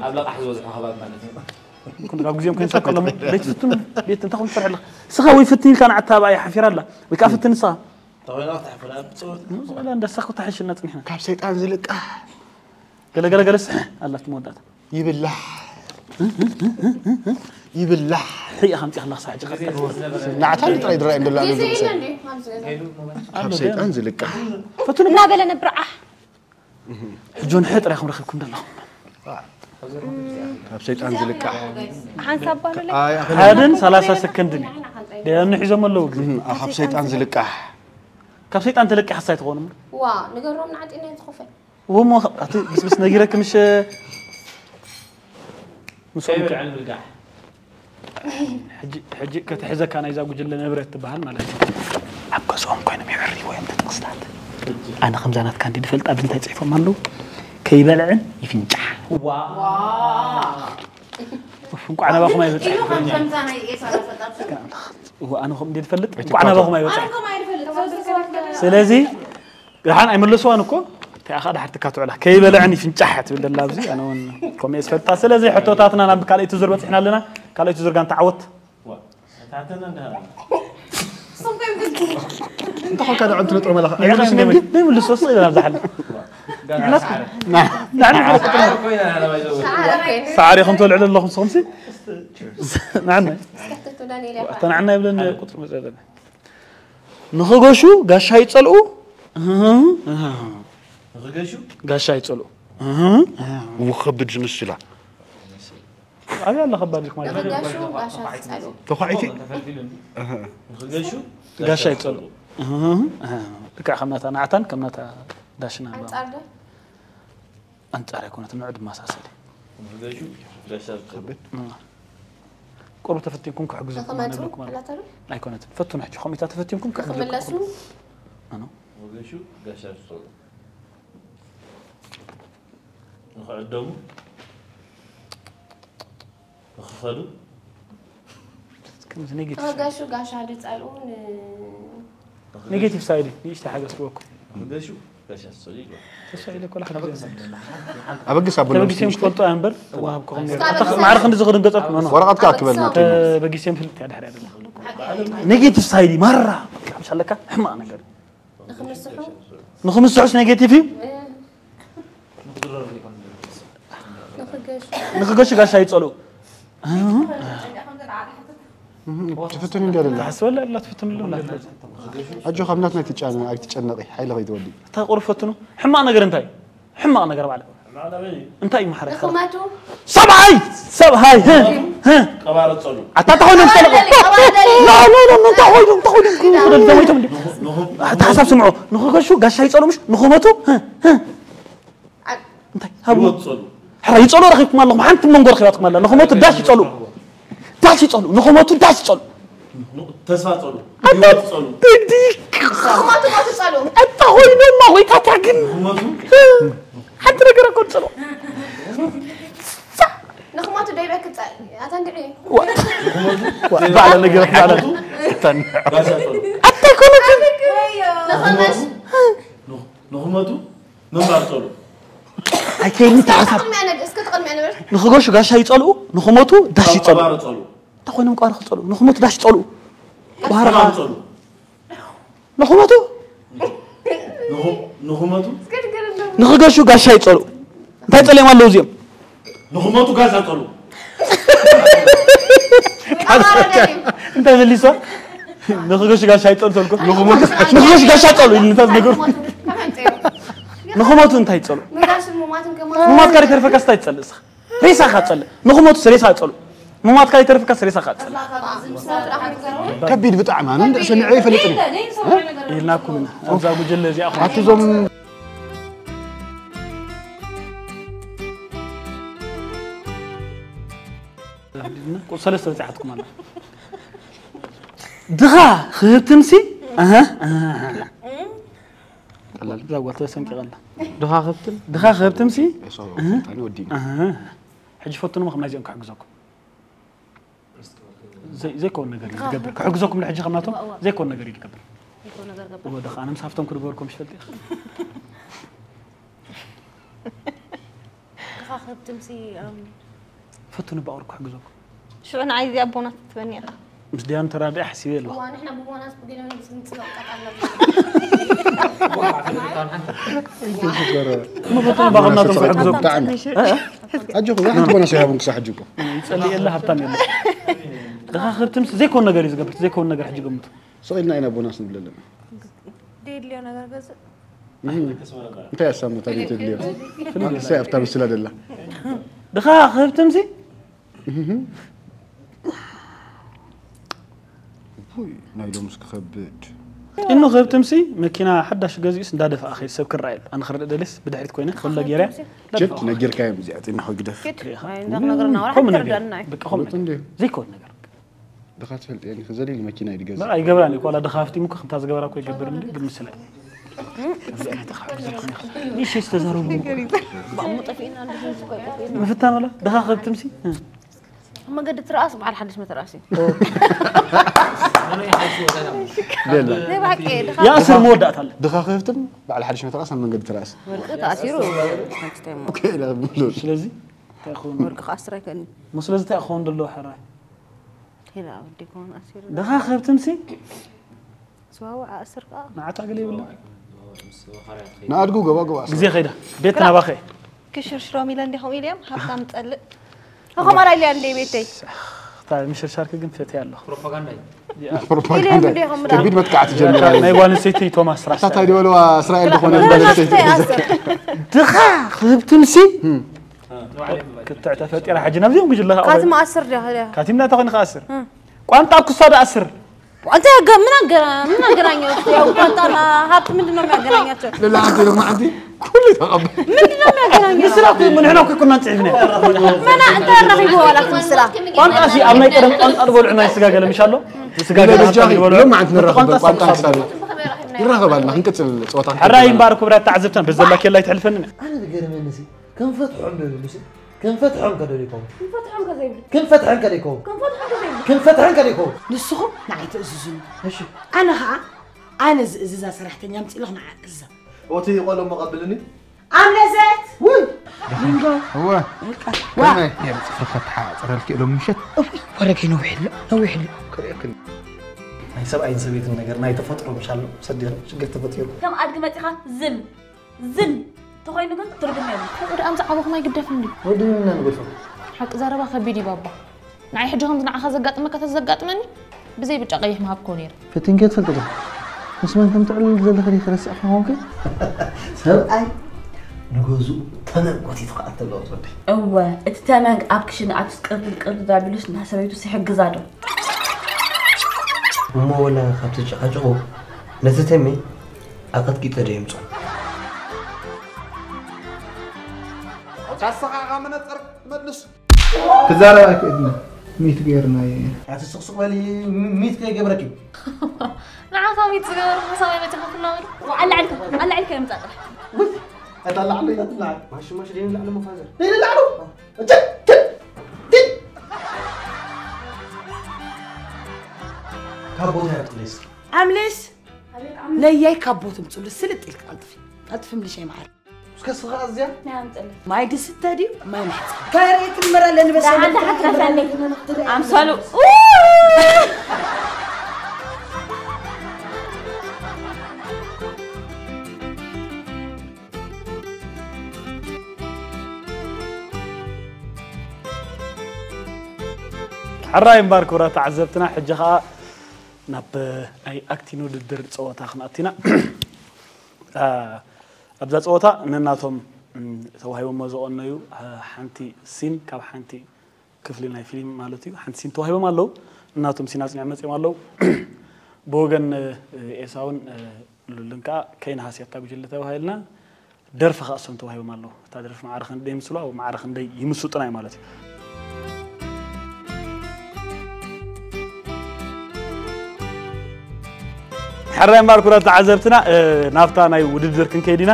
ኣብ ለቃሕ ዝበዝሖ ከባቢ ማለት እዩ። ኩሉ ካብ ግዜም ከይንሰብ ከሎም ቤት ፍትኑ ቤት እንታይ ኹም ትፈርሕ ኣለኻ? ስኻ ወይ ፍትን ኢልካ ንዓታ ብኣይ ሓፊራ ኣላ። ወይ ከዓ ፍትን ንስኻ። ተኾይና ክትሓፍር ኣብ ጸወት ዝላ እንዳ ሳኹ ተሓሽና ጽኒሕና። ካብ ሰይጣን ዝልቃሕ ገለ ገለ ገለስ ኣላት መወዳእታ። ይብላሕ። ይብላሕ። ሕያ ከምጽእ ከለኻ ሳሕ ጭኻ። ናዕታ ጥራይ ድራይ እንደላ ግዜ ነገር የለ ሰብ። እንዴ ኣብዚ ገዛ ካብ ሰይጣን ዝልቃሕ እናበለ ነብርዓሕ ሕጆን ሕጥራ ኢኹም ረኺብኩም ዘለኹም። ካብ ሰይጣን ዝልቃሕ ሓንሳብ ባሉለይ ኣይ ኣኸለ ሓደን ሰላሳ ሰከንድን እዩ። ደያኑ ሒዞም ኣለዉ ግዜ። ካብ ሰይጣን ዝልቃሕ ካብ ሰይጣን ተለቂሓስ ኣይትኾኑ። ዋ ንገሮም ንዓጢና ዝኸፈል ወሞ ኣቲ ብስብስ ነጊረክ ምሽ ምስኦም ከይበልዐን ምልቃሕ ሕጂ ሕጂ ከተሕዘካ ናይዛ ጉጅለ ንብረት ትበሃል ማለት እዩ። ኣብ ገዝኦም ኮይኖም የዕርይዎ እዮም ተጥቕስታት። ኣነ ከምዛ ናትካ እንዲ ድፈልጥ ኣብዚ እንታይ ፅሒፎም ኣለዉ? ከይበልዕን ይፍንጫሕ። ኡፍ፣ እንቋዕ ናባኹም ኣይበፅሕ። ኢሉ ከም ከምዛ ናይ ኤሳራ ሰጣብ እዋ፣ ኣነ ከም እንዲ ድፈልጥ እንቋዕ ናባኹም ኣይበፅሕ። ስለዚ ደሓን ኣይመለስዋን እኮ እንታይ ኣኻ ድሓር ትካትዑላ ከይበልዐን ይፍንጫሕ ትብል ደላ ኣብዚ ኣነ እውን ከምኡ እየ ዝፈልጣ። ስለዚ ሕቶታትና ናብ ካልኣይቲ ዙር በፂሕና ኣለና። ካልኣይቲ ዙር ጋንታ ዓወት። ታተና እንዳሃላ እንተ ኾንካ ደዓ እንትነጥሮ መላኻ ይዕቕስ እንዲ ዘይምልሶ ስቕ ኢልና ኣብዛሓልና ጋና ሳዕረ ንዓና ኮይና ሃላ ባይዘው ሰዓሪ ከም ትበልዑ ዘለኹም ንስኹም ሲ ንዓና ስከሕተቱ ዳንኤል ያፋ እታ ንዓና ይብለን ቁፅሪ መፅለና ንኽገሹ ጋሻ ይፀልኡ። ንኽገሹ ጋሻ ይፀልኡ። ውኸብድ ዝምስላ ኣብያ ኣላ ከባድ ኢልኩም ማለት ንኽገሹ ጋሻ ዝፀልኡ ተኳዒቲ ንኽገሹ ጋሻ ይፀልኡ። ልክዕ ከም ናታ ናዕታን ከም ናታ ዳሽና ኣንጻር ዶ ኣንጻር ኣይኮነትን ንዑ ድመሳሰል እዩ። ንኽገሹ ጋሻ ዝፀልኡ ቁሩብ ተፈቲንኩም ክሕግዘኩም ንኽመፁ ነብለኩም ኣሎ። ኣላተሉ ኣይኮነትን ፈትኑ ሕጂ ከምኢታ ተፈቲንኩም ክሕግዘኩም ንኽምለሱ ንኽገሹ ጋሻ ዝፀልኡ ንኽዕደሙ ንኽኸዱ ከምዚ ኔጌቲቭ ንኽገሹ ጋሻ ዝፀልኡ ን- ኔጌቲቭ ሳይድ እዩ። ንእሽተይ ሓገዝ ክበኩም ንኽገሹ ጋሻ ዝፀልኡ ይግባእ። ተስፋ ኢለ ኮላ ሓገዝ ኣበግስ ኣቦ ተበጊሶም ክፈልጡ እያ እምበር ዋሃብኩም ነይሩ። እስካብ ኣታ ማዕረ ክንዲ ዝኽድን ገጸኩም ነው። ወረቐትካ ክበልና ተበጊሶም ፍልጥ እያ ድሕሪ ያደለ ኔጌቲቭ ሳይድ እዩ ማራ። ብጣዕሚ ሳለካ ሕማቕ ነገር እዩ። ንኽምስሑ ንኽምስሑስ ኔጌቲቭ እዩ። ንኽገሹ ንኽገሹ ጋሻ ይጸልኡ። ትፍትን እንዲ ኣደላ ተሓስበላ ኣላ ትፍትንሉ ኣላ። ኣጆ ካብ ናትና ኣይትጫነ ኣይትጨነቂ ሓይሊ ከይትወዲ እታ ቁሩብ ፈትኑ። ሕማቕ ነገር እንታይ እዩ? ሕማቕ ነገር ባዕለ እንታይ እዩ ማሕረ ንኽመቱ ሰብኣይ ሰብኣይ ህ ህ ቀባረፀሉ ኣታ እንታይ ኮይኖም ዝጠለቑ ቀባደሊ ኖ ኖ ኖ እንታይ ኮይኖም እንታይ ኮይኖም ክደል ደሞይቶም እንዲ ኣታ ሓሳብ ስምዑ። ንኽገሹ ጋሻ ይጸሉ ምሽ ንኽመቱ ህ ህ እንታይ ሃቡ ይወፀሉ ሕራ ይጸሉ ረኺብኩም ኣለኹም ሓንቲ መንጎ ረኺባትኩም ኣላ። ንኽመቱ ዳሽ ይጸሉ ዳሽ ይጸሉ ንኽመቱ ዳሽ ይጸሉ ተስፋ ፀሉ ኣታ ይወፀሉ ድዲ ንኽመቱ ሞ ትጸልኡ ኣታ ኮይኖማ ወይታታ ግን ንኽመቱ ሓንቲ ነገር እኮ ትጸሉ ንኽመቱ ደይበ ክጸል ኣታ እንድዒ ባዕላ ነገር ባዕላ ጋሻ ፀሉ ኣታ ይኮነትን ንኽመሽ ንኽመቱ ምንባር ጸልኡ። ኣይከይኒ ተሓሳብ ቅድሚያ ነግ እስከ ተቐድሚያ ነበር ንኽገሹ ጋሻ ይጸልኡ ንኽሞቱ ዳሽ ይጸልኡ ኣባረ ጸልኡ። እንታይ ኮይኖም ቋሪ ክጸልኡ ንኽሞቱ ዳሽ ይጸልኡ ቋሪ ሰላም ጸልኡ። ንኽሞቱ ንኹ- ንኹመቱ ንኽገሹ ጋሻ ይጸልኡ እንታይ ጸልዮም ኣለዉ እዚኦም ንኹመቱ ጋሻ ጸልኡ። እንታይ መሊሶ ንኽገሹ ጋሻ ይጸልኡ ተልኩ ንኽገሹ ጋሻ ጸልኡ ኢሉ እንታይ ነገሩ ንኽሞቱ እንታይ ይጸልኡ ምጋሽን ሙማትን ከማ ሙማት ካሪ ተርፈካስ እንታይ ትጸልእ እስኻ ሬሳ ካጸልእ ንኽሞቱ ሬሳ ጸልኡ ሙማት ካሪ ተርፈካስ ሬሳ ካጸልእ ከቢድ ብጣዕሚ ኣነ እንድዕ ሰሚዐ ይፈልጥን ኢልናኩም ኢና ኣብዛ ጉጅለ እዚኣ ኹም ኣትዞም ሰለስተ በፂሓትኩም ኣላ ድኻ ክህብትምሲ እዛ ጓል ተሰንቂቐላ ድኻ ክህብትም ድኻ ክህብትምሲ ወዲና ሕጂ ፈትኑሞ ከም ናይዚኦም ክሕግዘኩም ዘይኮን ነገር እዩ ዝገብር ክሕግዘኩም ሕጂ ከምናቶም ዘይኮን ነገር እዩ ዝገብር ወደ ኣነ ምስ ሃፍቶም ክድበርኩም ሽፈልጥ ድኻ ክህብትምሲ ፈትኑ ብኣውር ክሕግዘኩም ሽዑ ንዓይ እዚኣ ቦናት ትበኒ ኢኻ ምስ ዲያን ተራዲኣ ሓሲበ ኣለኹ ንሕና ብቦናስ ብገለ ስንፅነው ቀጣልና መፈትኑ ባቕናቶም ክሕግዘኩም ብጣዕሚ ኣጆኹ ሓንቲ ቦናስ ይሃቡን ክሳብ ሕጂ እኮ ይጸልእ የለ ሃብታም የለ ድኻ ክህብትምሲ ዘይኮን ነገር እዩ ዝገብር ዘይኮን ነገር ሕጂ ገምቱ ስቕ ኢልና ኢና ቦናስ ንብል ኣለና ደድልዮ ነገር ገዝእ እንታይ ኣሳምኖታ ቤት የድልዮ ንሳይ ኣብታ ምስላ ደላ ድኻ ክህብትምሲ ናይ ሎምስ ክኸብድ እኑ ክህብትምሲ መኪና ሓዳሽ ገዚኡስ እንዳደፍኣ ኸይድ ሰብ ክረኣየሉ ኣነ ክረድእ ደልስ ብድሕሪት ኮይነ ከሎ ገይረ ጀድ ነጊርካዮም እዚኣትና ሆይ ግደፍ ክነግርና ወላ ከምኡ ነገር ትርዳና እዩ በቃ ከምኡ ነገር ዘይኮን ነገር ድኻ ትፈልጥ እየ ከዘሊል መኪና ይድገዝ ኣይገብራን እዩ ዋላ ድኻ ሃፍቲሙ እኮ ከምታ ዝገበራ እኮ ይገብር እንዲ ግን ምስለ ይሽ ዝተዛረቡ ጠፊእና ምፍታን ወላ ድኻ ክህብትምሲ መገዲ ትርኣስ በዓል ሓድሽ መተርኣስ እዩ ሌላ ናይ ብሓቂ ድኻ የእስር መወዳእታ ኣለ ድኻ ክህብትም በዓል ሓድሽ መተርኣስ ኣብ መንገዲ ትርኣስ ወርቂ ተኣሲሩ ተክስታይ ሞ ከኢላ ብሎ ስለዚ እንታይ ክኸውን ወርቂ ክኣስር ኣይክእልን ሞ ስለዚ እንታይ ክኸውን ዘለዎ ሕራይ ሄላ ወዲ ክኸውን ኣሲሩ ድኻ ክህብትምሲ ዝዋዋ ኣእስር ከዓ ንዓታ ገለ ይብላ ንኣድጉ ገባ ገባ ግዜ ኸይዳ ቤት ናባኸ ክሽርሽሮም ኢለ እንዲኹም ኢልዮም ሃብታም ጸልእ ከማራ ኢልያ እንደ ቤተይ ምሽርሻርክ ግን ፈትያ ኣለኹ ፕሮፓጋንዳ እዩ። ፕሮፓጋንዳ ከቢድ መጥቃዕቲ ጀሚራ ናይ ጓል ኣንስተይቲ ቶማስ ራስ ሳታ ይደወለዋ እስራኤል ዝኾነ ጓል ኣንስተይቲ ድኻ ክህብትምሲ ክትዕ ተፈጢራ ሕጂ ናብዚኦም ጉጅለ ካቲ መኣስር ዲያ ካቲምና ተኾይኑ ከኣስር ቋንጣ ኩሳ ደኣስር እንታይ ገ- ምን አገ- ምን አገናኘው? ያው ቋንጣና ሀብት ምንድን ነው የሚያገናኛቸው? ልላ ሓንቲ ሎማዓንቲ ኩሉ ተቐበል ምንድን ነው የሚያገናኘው? ንስራ እኮ ንሕና እኮ ኩና ንፅዒፍና መና እንታይ ኣራኺብዎ ዋላ እቲ ምስላ? ቋንጣ ሲ ኣብ ናይ ቀደም ቋንጣ ዝበልዑ ናይ ስጋ ገለ ምሽ ኣሎ ስጋ ገለ በጃኺ ዝበልዑ ሎማዓንቲ ንራኸብ ቋንጣ ቋንጣ ስጋ ክሳብ ንራኸብ ኣለና ክንቅፅል ፀወታ ሕራይ እምበኣር ክብራት ተዓዘብትና በዘላ ኬላ ኣይትሕልፈኒ ኣነ ዝገርመኒ ሲ ክንፈትሖም ዶ ይብሉ ሲ ክንፈትሖም ከ ዶ ይከውን ክንፈትሖም ከዘይብሉ ክንፈትሐን ከ ዶ ይከውን ክንፈትሖም ከዘይብሉ ክንፈትሐን ከ ዶ ይከውን ንስኹም ንዓይ ትእዝዙኒ እሺ ኣነ ኸዓ ኣነ ዝእዝዛ ሰራሕተኛ ኣምፂእለኹ ንዓ እዛ ኦቲ ቆሎ መቐብልኒ ኣምለሰት ውይ ሊንጎ እወ ዋ የምፅፍሪ ከተሓፅረልኪ ኢሎም ምሸት እውይ ወረገይ ነዊሕሎ ነዊሕሎ ክርእክን ናይ ሰብኣይን ሰበይትን ነገር ናይ ተፈጥሮ ምሻሎ ሰዲር ሽግር ተፈጢሩ ከም ኣድጊ መፂኻ ዝም ዝም ተኾይኑ ግን ትርጉም የብሉ ከምኡ ደኣ ምስ ዓበኹም ኣይግደፍን ድዩ ወዲ ምና ንገድፎ ሓቂ ዘረባ ከቢድ እዩ ባባ ንዓይ ሕጂ ከምዚ ንዓኻ ዘጋጥመካ ተዘጋጥመኒ ብዘይ ብጫ ቀይሕ ምሃብኮ ነይረ ፈቲንከ ትፈልጥ ዶ ምስ መን ከም ትዕልል ዘለኺ ዲኺ ረሲዕኪ ኾንኪ ሰብኣይ ንገዝኡ ተመን ጎቲቱ ክኣተሎ ትወደይ እወ እቲ ተመን ኣብ ክሽነ ኣትዩስ ቅርድድ ቅርድድ ኣቢሉስ ንሰበይቱስ ይሕግዛ ዶ እሞ ወላ ካብቲ ጨቓጭቑ ነቲ ተሜ ኣቐጥቂጠ ዶ የምፅኦ ካሳኻ መነፀር መልስ ክዛረብ ኣይክእልን ሚት ገይርናዮ ኢና ኣቲ ስቕስቕ በሊ ሚት ከይገብረኪ ንዓኻ ሚት ዝገበሩ ሓሳብ ኣይመፅኻ ትናበሉ ኣላዕልካ ኣላዕልካ የምፃ ጥራሕ ኣታ ላዕሎ ኢላ ትላዓል ማሽ ማሽ ደይ ላዕሎ መፋዘር ደይ ላዕሎ ካብ ቦታ ያጥለስ ኣምልስ ለያይ ካብ ቦትም ፅሉ ስልጥ ኢልክ ቀልጥፊ ቀልጥፊ ምልሻይ መዓር እስከ ስኻ እዚያ ናይ ኣምፅልኝ ማይ ድስተ ድዩ ማይ ማሕፀ ካሬት መራለን በሰለ ደሓን ደሓን ትረፈለይ ኣምሰሉ ሕራይ እምባር ክቡራት ተዓዘብትና ሕጂ ኸዓ ናብ ናይ ኣክቲንግ ውድድር ፀወታ ክንኣቲና ኣብዛ ፀወታ ነናቶም ተዋሂቦሞ ዝቐነዩ ሓንቲ ሲን ካብ ሓንቲ ክፍሊ ናይ ፊልም ማለት እዩ ሓንቲ ሲን ተዋሂቦም ኣለዉ ነናቶም ሲን ኣፅኒዖም መፅኦም ኣለዉ ብወገን ኤሳውን ሉልን ከዓ ከይንሃስየካ ጉጅለ ተባሂልና ደርፊ ከዓ እሶም ተዋሂቦም ኣለዉ እታ ደርፊ ማዕረ ክንደይ ይምስሉ ኣብ ማዕረ ክንደይ ይምስጡና እዩ ማለት እዩ ሕራይ እምበኣር ኩራት ተዓዘብትና ናብታ ናይ ውድድር ክንከይድ ኢና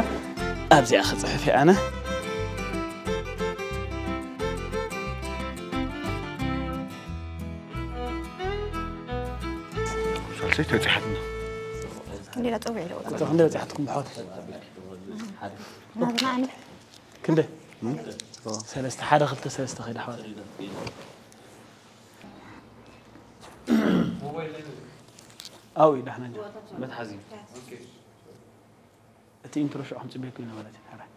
ኣብዚኣ ክፅሕፍ እየ ኣነ ሳልሰይ ተብፅሓትና ሌላ ፀውዒ ኢለ ወፅእ እቶ ክንደይ በፂሓትኩም ብሓወት ናብና ኣነ ክንደይ ሰለስተ ሓደ ክልተ ሰለስተ ከይደ ሓወት ኣው ዳሕና ጃ መትሓዚ እቲ ኢንትሮ ሽዑ ከም ፅበየኩ ኢና ማለት እዩ ሕራይ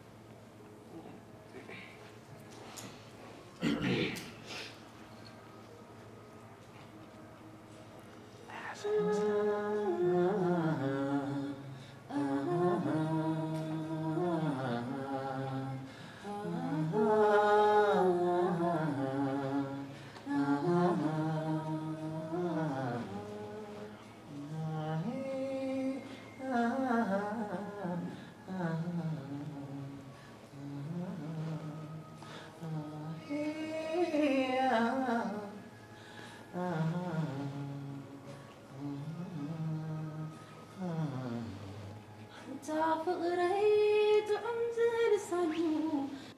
ኣንታ ፍቕረይ ጥዑም ዝልሳኑ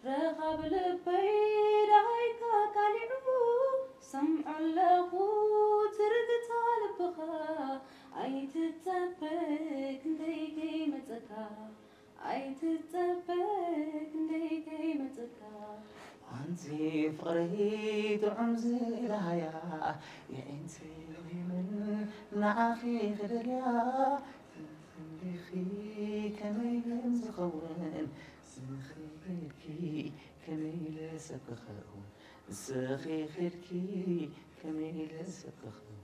ረኻብ ልበይ ደሃይካ ካሊዑ ሰምዖ ኣለኹ ትርግታ ልብኻ ኣይትጸበ ክንደይ ከይመጸካ ኣይትጸበ ክንደይ ከይመጸካ ኣንቲ ፍቕረይ ጥዑም ዝለሃያ የዒንቲ ምን ንዓኺ ክደልያ እንዲኺ ከመይ ዝኸውን ስኺ ከመይ ለሰብ ክኸውን ስኺ ከመይ ለሰብ ክኸውን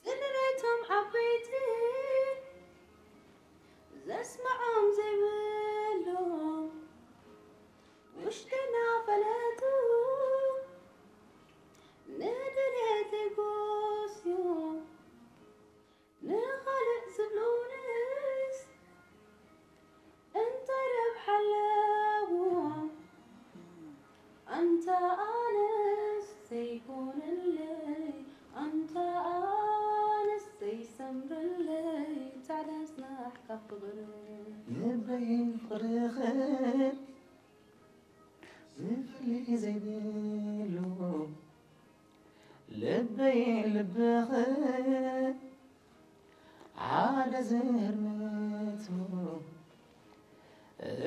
ስድረቶም ዓበይቲ ዘስምዖም ዘይብሎም ውሽጥና ፈለጡ ንድልየተይ ጎስዮም ንኻልእ ዝብሉንስ እንታይ ረብሓ ኣለዎ ኣንታ ኣነስ ዘይኮነለይ ኣንታ ኣነስ ዘይሰምረለይ ጻዕዳ ጽናሕ ካብ ፍቕሪ ልበይን ፍቕርኽን ዝፍሊ ዘይብሉ ልበይ ልብኽን ሓደ ዝህርምቱ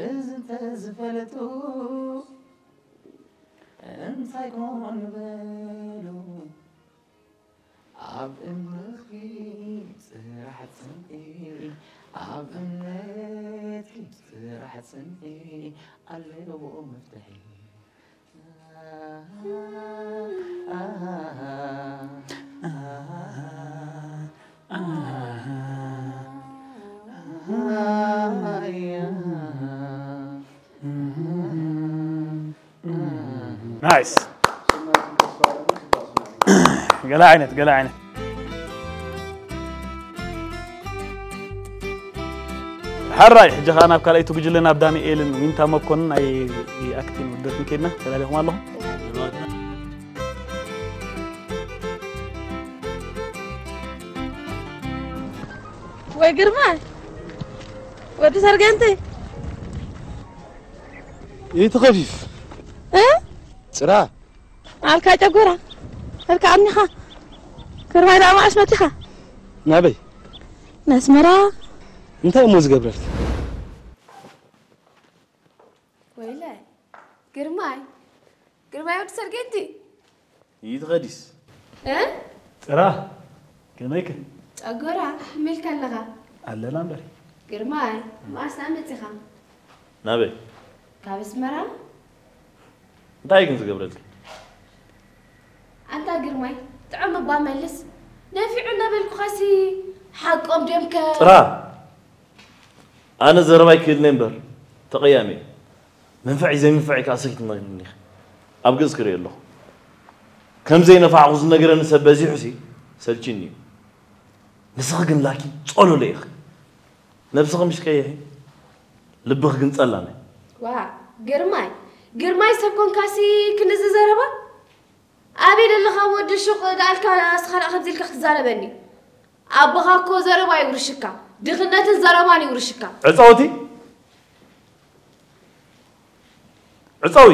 እዚ እንተዝፈልጡ እንታይ ኮን በሉ ኣብ እምነትኪ ጥራሕ ጽንዒ ኣብ እምነትኪ ጥራሕ ጽንዒ ኣለዎ መፍትሒ ናይስ ገለ ዓይነት ገለ ዓይነት ሕራይ ሕጂ ኸዓ ናብ ካልኣይቲ ጉጅለ ናብ ዳንኤልን ዊንታ መኮንን ናይ ኣክቲን ውድድር ክንከይድና ተዳሊኹም ኣለኹም ወይ ግርማ ወዲ ሰርገንተይ ይትኸፊፍ እ? ጽራ ኣልካ ጨጎራ ኣልካ ኣኒኻ። ከርባይ ደኣ መዓስ መቲኻ? ናበይ? ነስመራ። እንታይ እሞ ዝገብረልኪ? ወይለ ግርማይ፣ ግርማይ ወዲ ሰርጌንቲ። ይትኸዲስ? እ? ጽራ ከመይከ? ጨጎራ፣ ከመይ ኢልካ ኣለኻ? ኣለና እምበር። ግርማይ፣ መዓስ ደኣ መጺኻ? ናበይ? ካብ ኣስመራ። እንታይ ግን ዝገብረልኪ? ኣንታ ግርማይ፣ ጥዑም እባ መልስ። ነፊዑ እናበልኩኻሲ ሓቆም ድዮም ከ? ጽራ! ኣነ ዘረባይ ክህልኒ እምበር ተቐያሚ እየ። መንፍዒ ዘይምንፍዒ ከኣ ሰኪ ትነግርኒ ኢኺ። ኣብ ገጽ ክርኢ ኣለኹ። ከም ዘይነፋዕኹ ዝነግረኒ ሰብ በዚሑሲ ሰልችኒ እዩ። ንስኺ ግን ላኪ ጸሎለ ኢኺ። ነብስኺ ምሽ ቀይሒ፣ ልብኺ ግን ጸላም እዩ። ዋ፣ ግርማይ፣ ግርማይ ሰብ ኮንካሲ ክንዚ ዘረባ? ኣበይ ደለኻ ወዲ ሹቕ ደኣልካ ንስኻ ደኣ ከምዚ ኢልካ ክትዛረበኒ? ኣቦኻ እኮ ዘረባ ይውርሽካ፣ ድኽነትን ዘረባን ይውርሽካ። ዕጸውቲ! ዕጸዊ!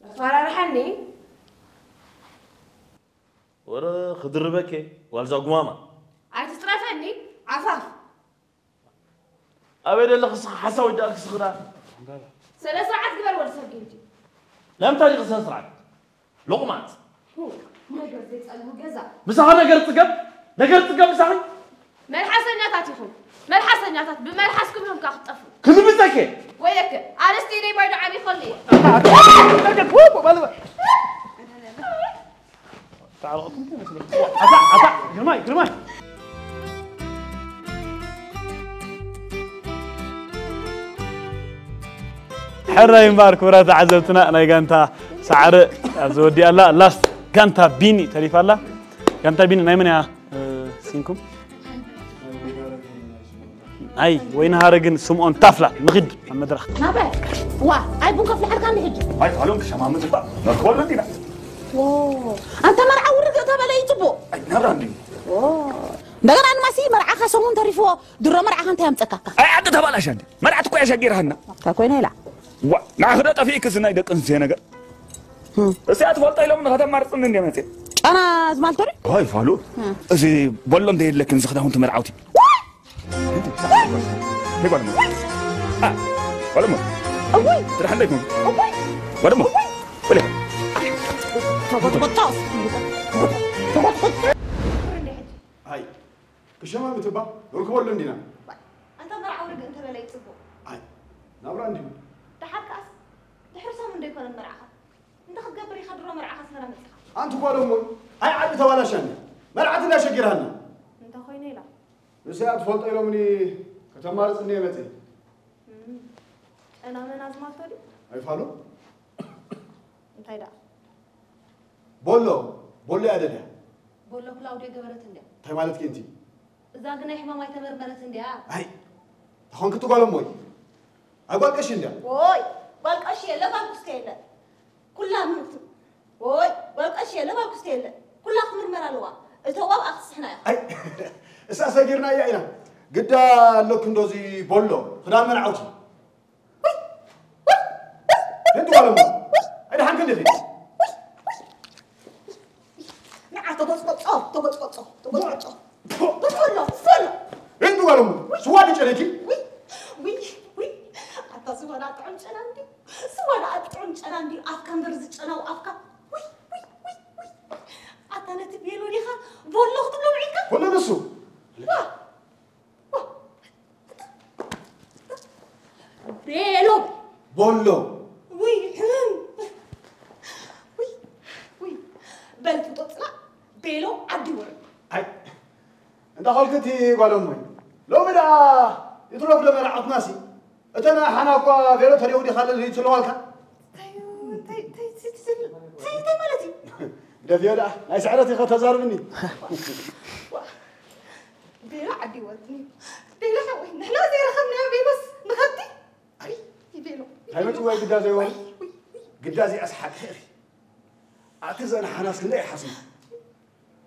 ኣፈራርሓኒ። ወረ ክድርበኬ ዋልዛ ጉማማ። ኣይትጽረፈኒ፣ ዓፋፍ። ኣበይ ደለኺ ስኺ ሓሳዊ ደኣልኪ ስኺ ደኣ? ስነ ስርዓት ግበር ወዲ ሰብ ጌንጂ። ለምንታይ ዲኺ ስነ ስርዓት? ሎቕማጽ። ሁ፣ ነገር ዘይጸልው ገዛ። ምሳኻ ነገር ጽገብ፣ ነገር ጽገብ ምሳኺ። መልሓሰኛታት ኢኹም። መልሓሰኛታት፣ ብመልሓስኩም ኢኹም ከኣ ክትጠፍኡ። ክንብጸኬ። ወይለከ፣ ኣነስቲ ኢለይ ባይዶ ዓብይ ኸሉ እየ። ኣታ፣ ኣታ፣ ግርማይ፣ ግርማይ። ሕራይ እምበኣር ክቡራት ተዓዘብትና፣ ናይ ጋንታ ሰዓረ ኣብዚ ወዲኣ ኣላ። ላስት ጋንታ ቢኒ ተሪፋ ኣላ። ጋንታ ቢኒ ናይ መን እያ፣ እ፣ ሲንኩም? ናይ ወይኒ ሃረግን ስምኦን ታፍላ ንኺድ ኣብ መድረኽ። ናበይ? ዋ፣ ኣይ ቡን ከፍልሓልካ እንዲ ሕጂ። ኣይ፣ ፋሎም ክሸማምት እባ መርኮር እንዲና። ዎ፣ ኣንታ መርዓ ውርድ እተበለ እዩ ጽቡቕ። ኣይ፣ ናብራ እንዲ። ዎ፣ እንደገና ንማሲ መርዓኻ ሰሙን ተሪፍዎ፣ ድሮ መርዓኻ እንታይ ኣምጸካካ? ኣይ፣ ዓዲ ተባላሽ እንዲ። መርዓት እኮ እያ ሸጊርሃና። እንታይ ኮይነ ኢላ? ዋ፣ ንዓኺ ዶ ጠፊእኪ እዚ ናይ ደቂ ኣንስትዮ ነገር? እም። እስያ ትፈልጦ ኢሎም ንኸተማርጽኒ እንድየ መጽየ። ጨና ዝማልቶ ዶ? ኣይ፣ ፋሉ። እም። እዚ በሎ እንደ የለክን እዚ ክዳውንቲ መርዓውቲ። ዋይ! እንታይ ጓል እሞ? አ፣ ጓል እሞ? እውይ! ትድሓን ዶ ይኮን? እውይ! ጓል እሞ? እውይ! ወለ። ተጎጥጎጦ። ኣይ፣ ክሸማምት እባ ንርክበሉ እንዲና። ኣንታ መርዓዊ ርግእ እንተበለ ይጽቡቕ። ኣይ፣ ናብራ እንዲዩ። ደሓር ከኣስ፣ ድሕሪ ሰሙን ዶ ኣይኮነን መርዓኻ? እንታይ ክትገብር ኢኻ ድሮ መርዓኻ ኣስመራ መጺኻ? ኣንቲ ጓል እሞ፣ ኣይ ዓዲ ተባላሻኒ። መርዓት እንዳ ሸጊርሃኒ። እንታይ ኮይነ ኢላ? ንሰይ እያ ትፈልጦ ኢሎምኒ ከተማርጽኒ እየ መጺእ። እም፣ ጨና መን ኣዝማልቶ ድዩ? ኣይፋሉ። እንታይ ደኣ? ቦሎ፣ ቦሎ እያ ደልያ። ቦሎ ክላውድዮ ገበረት እንድያ። እንታይ ማለት ኬንቲ? እዛ ግናይ ሕማም ኣይተመርመረት እንድያ። ኣይ፣ ተኾንኪ ትጓሎም ወይ? ኣይ ጓል ቀሺ እንድያ። ወይ፣ ጓል ቀሺ የለ፣ ጓል ኩስተ የለ። ኩላ ምርቱ። ወይ፣ ጓል ቀሺ የለ፣ ጓል ኩስተ የለ። ኩላ ክትምርመር ኣለዋ። እተዋ ኣብኣ ክትስሕና እያ። ኣይ፣ እሳ ሰጊርና እያ ኢና። ግዳ ኣለኩ እንዶ እዚ ቦሎ፣ ክዳን መርዓውቲ። ሄንቱ ጓል እሞ። ኣይደሓንክን ዲኺ? ንዓ ተጎጽጎጾ፣ ተጎጽጎጾ፣ ተጎጽጎጾ። በሎ፣ በሎ። ሄንቱ ጓል እሞ። ስዋ ድጨነኪ? ውይ፣ ውይ፣ ውይ። ኣታ ስዋ ደኣ ጥዑም ጨና እንዲ። ስዋ ደኣ ጥዑም ጨና እንዲ። ኣፍካ እምበር ዝጨናው ኣፍካ። ውይ፣ ውይ፣ ውይ፣ ውይ። ኣታ ነቲ ቤሎ ዲኻ ቦሎ ክትብሎ ውዒልካ? ቦሎ ንሱ። ዋ። ቤሎ። ቦሎ። ውይ፣ ሕም። ውይ፣ ውይ። በል ፍጦ ጽናዕ፣ ቤሎ ዓዲ ወርድ። ኣይ፣ እንዳ ኸልክቲ ጓል እሞይ። ሎሚ ደኣ ይትረፍ ዶ መርዓትናሲ? እተን ሓና እኳ ቤሎ ተሪኡ ዲኻ ኣለልሂ ትለዋልካ? እንታይ፣ እንታይ፣ እንታይ፣ እንታይ፣ እንታይ ማለት እዩ? ግደፍዮ ደኣ፣ ናይ ስዕረት ኢኸ ተዛርብኒ። ዋ፣ ቤሎ ዓዲ ወርድ። ቤሎ ሓወይ፣ ንሕና ዘይረኸብናዮ ቤሎስ ንኸብቲ? ኣይ፣ ይቤሎ። እንታይ መጽዋይ ግዳ ዘይወርድ? ውይ፣ ውይ፣ ውይ። ግዳ ዘይኣስሓቅ ኢኺ። ኣቲ ዘን ሓናስ ክንደይ ይሓስቡ።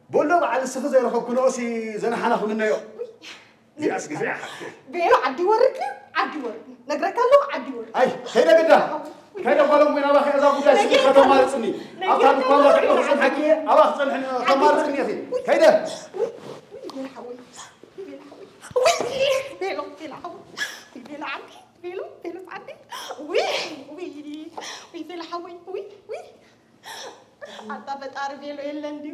ቦሎ በዓል ንስኺ ዘይረኸብኩ ንኦሲ ዘን ሓና ክምነዮ። ውይ። እዚኣስ ግዜ ይሓስቡ። ቤሎ ዓዲ ወርድ። ዓዲ ወርዱ። ነግረካ ኣለኹ፣ ዓዲ ወርዱ። ኣይ፣ ከይደ ግዳ። ከይደ ጓሎም ወይ ናባኺ እዛ ጉዳይ ስኒ ከተማርፅኒ። ኣብታ ድኳን ባትዕዶ ክፀንሐኪ እየ፣ ኣባ ክፀንሐኒ ከተማርፅኒ እየ። ከይደ። ውይ፣ ውይ፣ ቤላ ሓወይ። ውይ፣ ቤላ ሓወይ። ውይ፣ ቤሎ፣ ቤላ ሓወይ። ውይ፣ ቤላ ዓዲ። ቤሎ፣ ቤሎ ዓዲ። ውይ፣ ውይ፣ ውይ፣ ቤላ ሓወይ። ውይ፣ ውይ። ኣታ በጣሪ ቤሎ የለን ድዩ?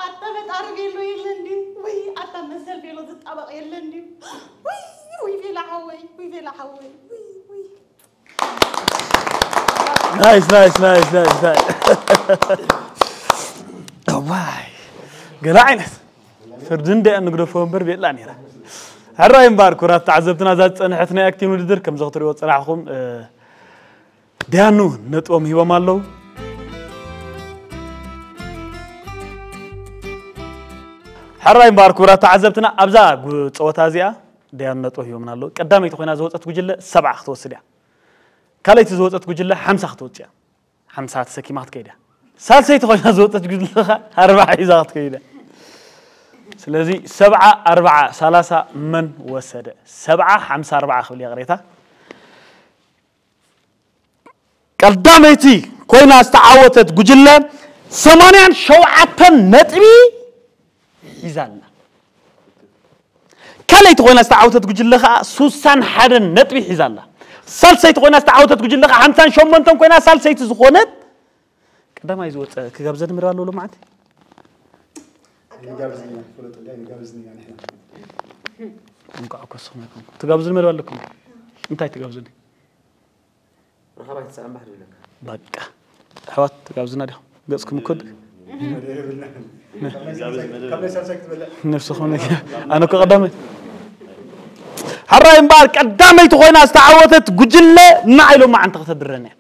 ኣታ በጣሪ ቤሎ የለን ድዩ? ውይ፣ ኣታ መሰል ቤሎ ዝጣበቕ የለን ድዩ? ውይ፣ ውይ፣ ቤላ ሓወይ። ውይ፣ ቤላ ሓወይ። ውይ፣ ውይ። ናይስ ናይስ ናይስ ናይስ ናይስ። እዋይ፣ ገለ ዓይነት ፍርዲ እንድያ ንግደፎ እምበር ቤላ ነይራ። ሕራይ እምበኣር ክቡራት ተዓዘብትና፣ እዛ ዝፀንሐት ናይ ኣክቲንግ ውድድር ከምዚ ክትሪእዎ ዝፀናሕኹም፣ እ፣ ዳያኑ ነጥቦም ሂቦም ኣለዉ። ሕራይ እምበኣር ክቡራት ተዓዘብትና፣ ኣብዛ ጉ- ፀወታ እዚኣ ዳያኑ ነጥቦም ሂቦምና ኣለዉ። ቀዳመይቲ ኮይና ዝወፀት ጉጅለ ሰብዓ ክትወስድ እያ። ካልኣይቲ ዝወፀት ጉጅለ ሓምሳ ክትወፅእ እያ። ሓምሳ ተሰኪማ ክትከይድ እያ። ሳልሰይቲ ኮይና ዝወፀት ጉጅለ ኸዓ ኣርብዓ ሒዛ ክትከይድ እያ። ስለዚ ሰብዓ ኣርብዓ ሰላሳ መን ወሰደ? ሰብዓ ሓምሳ ኣርብዓ ክብል እየ ቅሬታ። ቀዳመይቲ ኮይና ዝተዓወተት ጉጅለ ሰማንያን ሸውዓተን ነጥቢ ሒዛ ኣላ። ካልኣይቲ ኮይና ዝተዓወተት ጉጅለ ከዓ ሱሳን ሓደን ነጥቢ ሒዛ ኣላ። ሳልሰይቲ ኮይና ዝተዓወተት ጉጅለ ከዓ ሓምሳን ሸሞንተን ኮይና ሳልሰይቲ ዝኾነት ቀዳማይ ዝወፀ ክጋብዘኒ ምርባ ኣለዎ ሎማዓንቲ ንጋብዝኒ ፍለጡ እንታይ ንጋብዝኒ ኢና ንሕና እንኳዕ ኮስኹም ይኹም ትጋብዙኒ ምርባ ኣለኩም እንታይ ትጋብዙኒ ረኸባይ ትሰኣን ባሕሪ ይብለካ በቃ ኣሕዋት ትጋብዙና ዲኹም ገፅኩም እኮ ካብ ናይ ሳልሳይ ክትበልዕ ነብስኹም ኣነ እኮ ቀዳመይ ሕራይ እምበኣር ቀዳመይቲ ኮይና ዝተዓወተት ጉጅለ ንዓይ ሎማዓንቲ ከተድረን እያ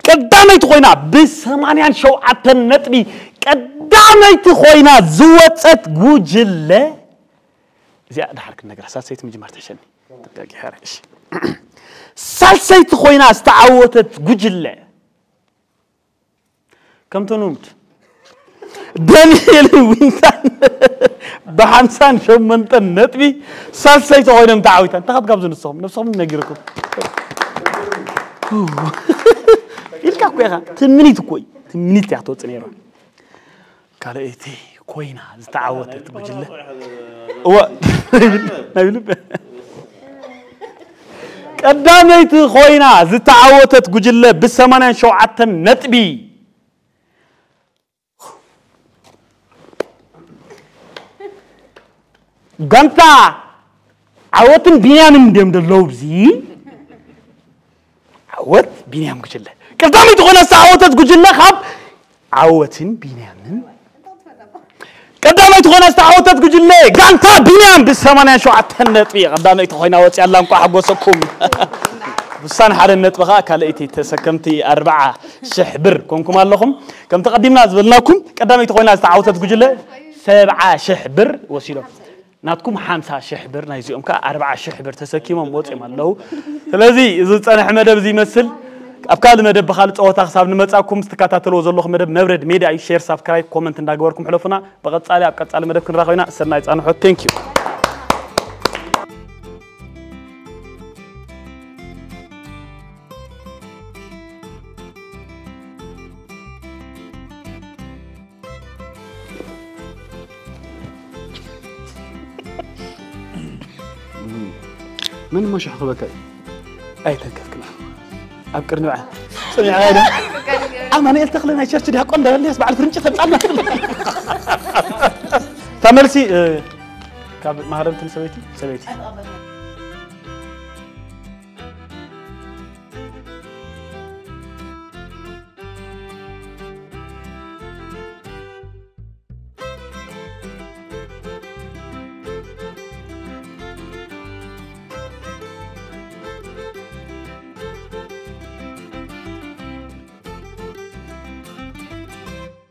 ቀዳመይቲ ኮይና ብሰማንያን ሸውዓተን ነጥቢ ቀዳመይቲ ኮይና ዝወፀት ጉጅለ እዚኣ ድሓር ክነግራ ሳልሰይቲ ምጅማር ትሕሸኒ ጥንቃቄ ሕራይ እሺ ሳልሰይቲ ኮይና ዝተዓወተት ጉጅለ ከምቲ ንሙድ ዳንኤልን ዊንታን ብሓምሳን ሸሞንተን ነጥቢ ሳልሰይቲ ኮይኖም ተዓዊታ እንታይ ክትጋብዙ ንስኹም ነብስኹም ነጊርኩም ኢልካ እኮ ኢኻ ትምኒት እኮ እዩ ትምኒት እያ ክትወፅእ ነይሩ ካልኣይቲ ኮይና ዝተዓወተት ጉጅለ እወ ናይ ብልብ ቀዳመይቲ ኮይና ዝተዓወተት ጉጅለ ብሰማንያን ሸውዓተን ነጥቢ ጋንታ ዓወትን ቢንያምን እንድዮም ደለዉ ብዚ ዓወት ቢንያም ጉጅለ ቀዳመይቲ ኮይና ዝተዓወተት ጉጅለ ካብ ዓወትን ቢንያምን ቀዳመይቲ ኮይና ዝተዓወተት ጉጅለ ጋንታ ቢንያም ብ87 ነጥቢ ቀዳመይቲ ኮይና ወፂኣ ኣላ እንኳዕ ሓጎሰኩም ብሳን ሓደ ነጥቢ ከዓ ካልኣይቲ ተሰከምቲ ኣርብዓ ሽሕ ብር ኮንኩም ኣለኹም ከምቲ ቀዲምና ዝበልናኩም ቀዳመይቲ ኮይና ዝተዓወተት ጉጅለ ሰብዓ ሽሕ ብር ወሲዶም ናትኩም ሓምሳ ሽሕ ብር ናይዚኦም ከዓ ኣርብዓ ሽሕ ብር ተሰኪሞም ወፂኦም ኣለዉ ስለዚ እዚ ዝፀንሐ መደብ እዚ ይመስል ኣብ ካልእ መደብ ብካልእ ፀወታ ክሳብ ንመፃኩም ዝትከታተልዎ ዘለኹም መደብ ነብረድ ሜድያ እዩ ሼር ሳብስክራይብ ኮመንት እንዳገበርኩም ሕለፉና ብቐፃሊ ኣብ ቀፃሊ መደብ ክንራኸብ ኢና ሰናይ ፃንሖ thank you መን እሞ ሽሕ ክበካ እዩ ኣይተንከፍክና ኣብ ቅድሚ በዓል ፅኒዕና ዶ ኣማኑኤል ተኽለ ናይ ቸርች ዲያቆን እንዳበልናስ በዓል ፍርንጭ ተምፃልና ተመልሲ ካብ ማህረምትን ሰበይቲ ሰበይቲ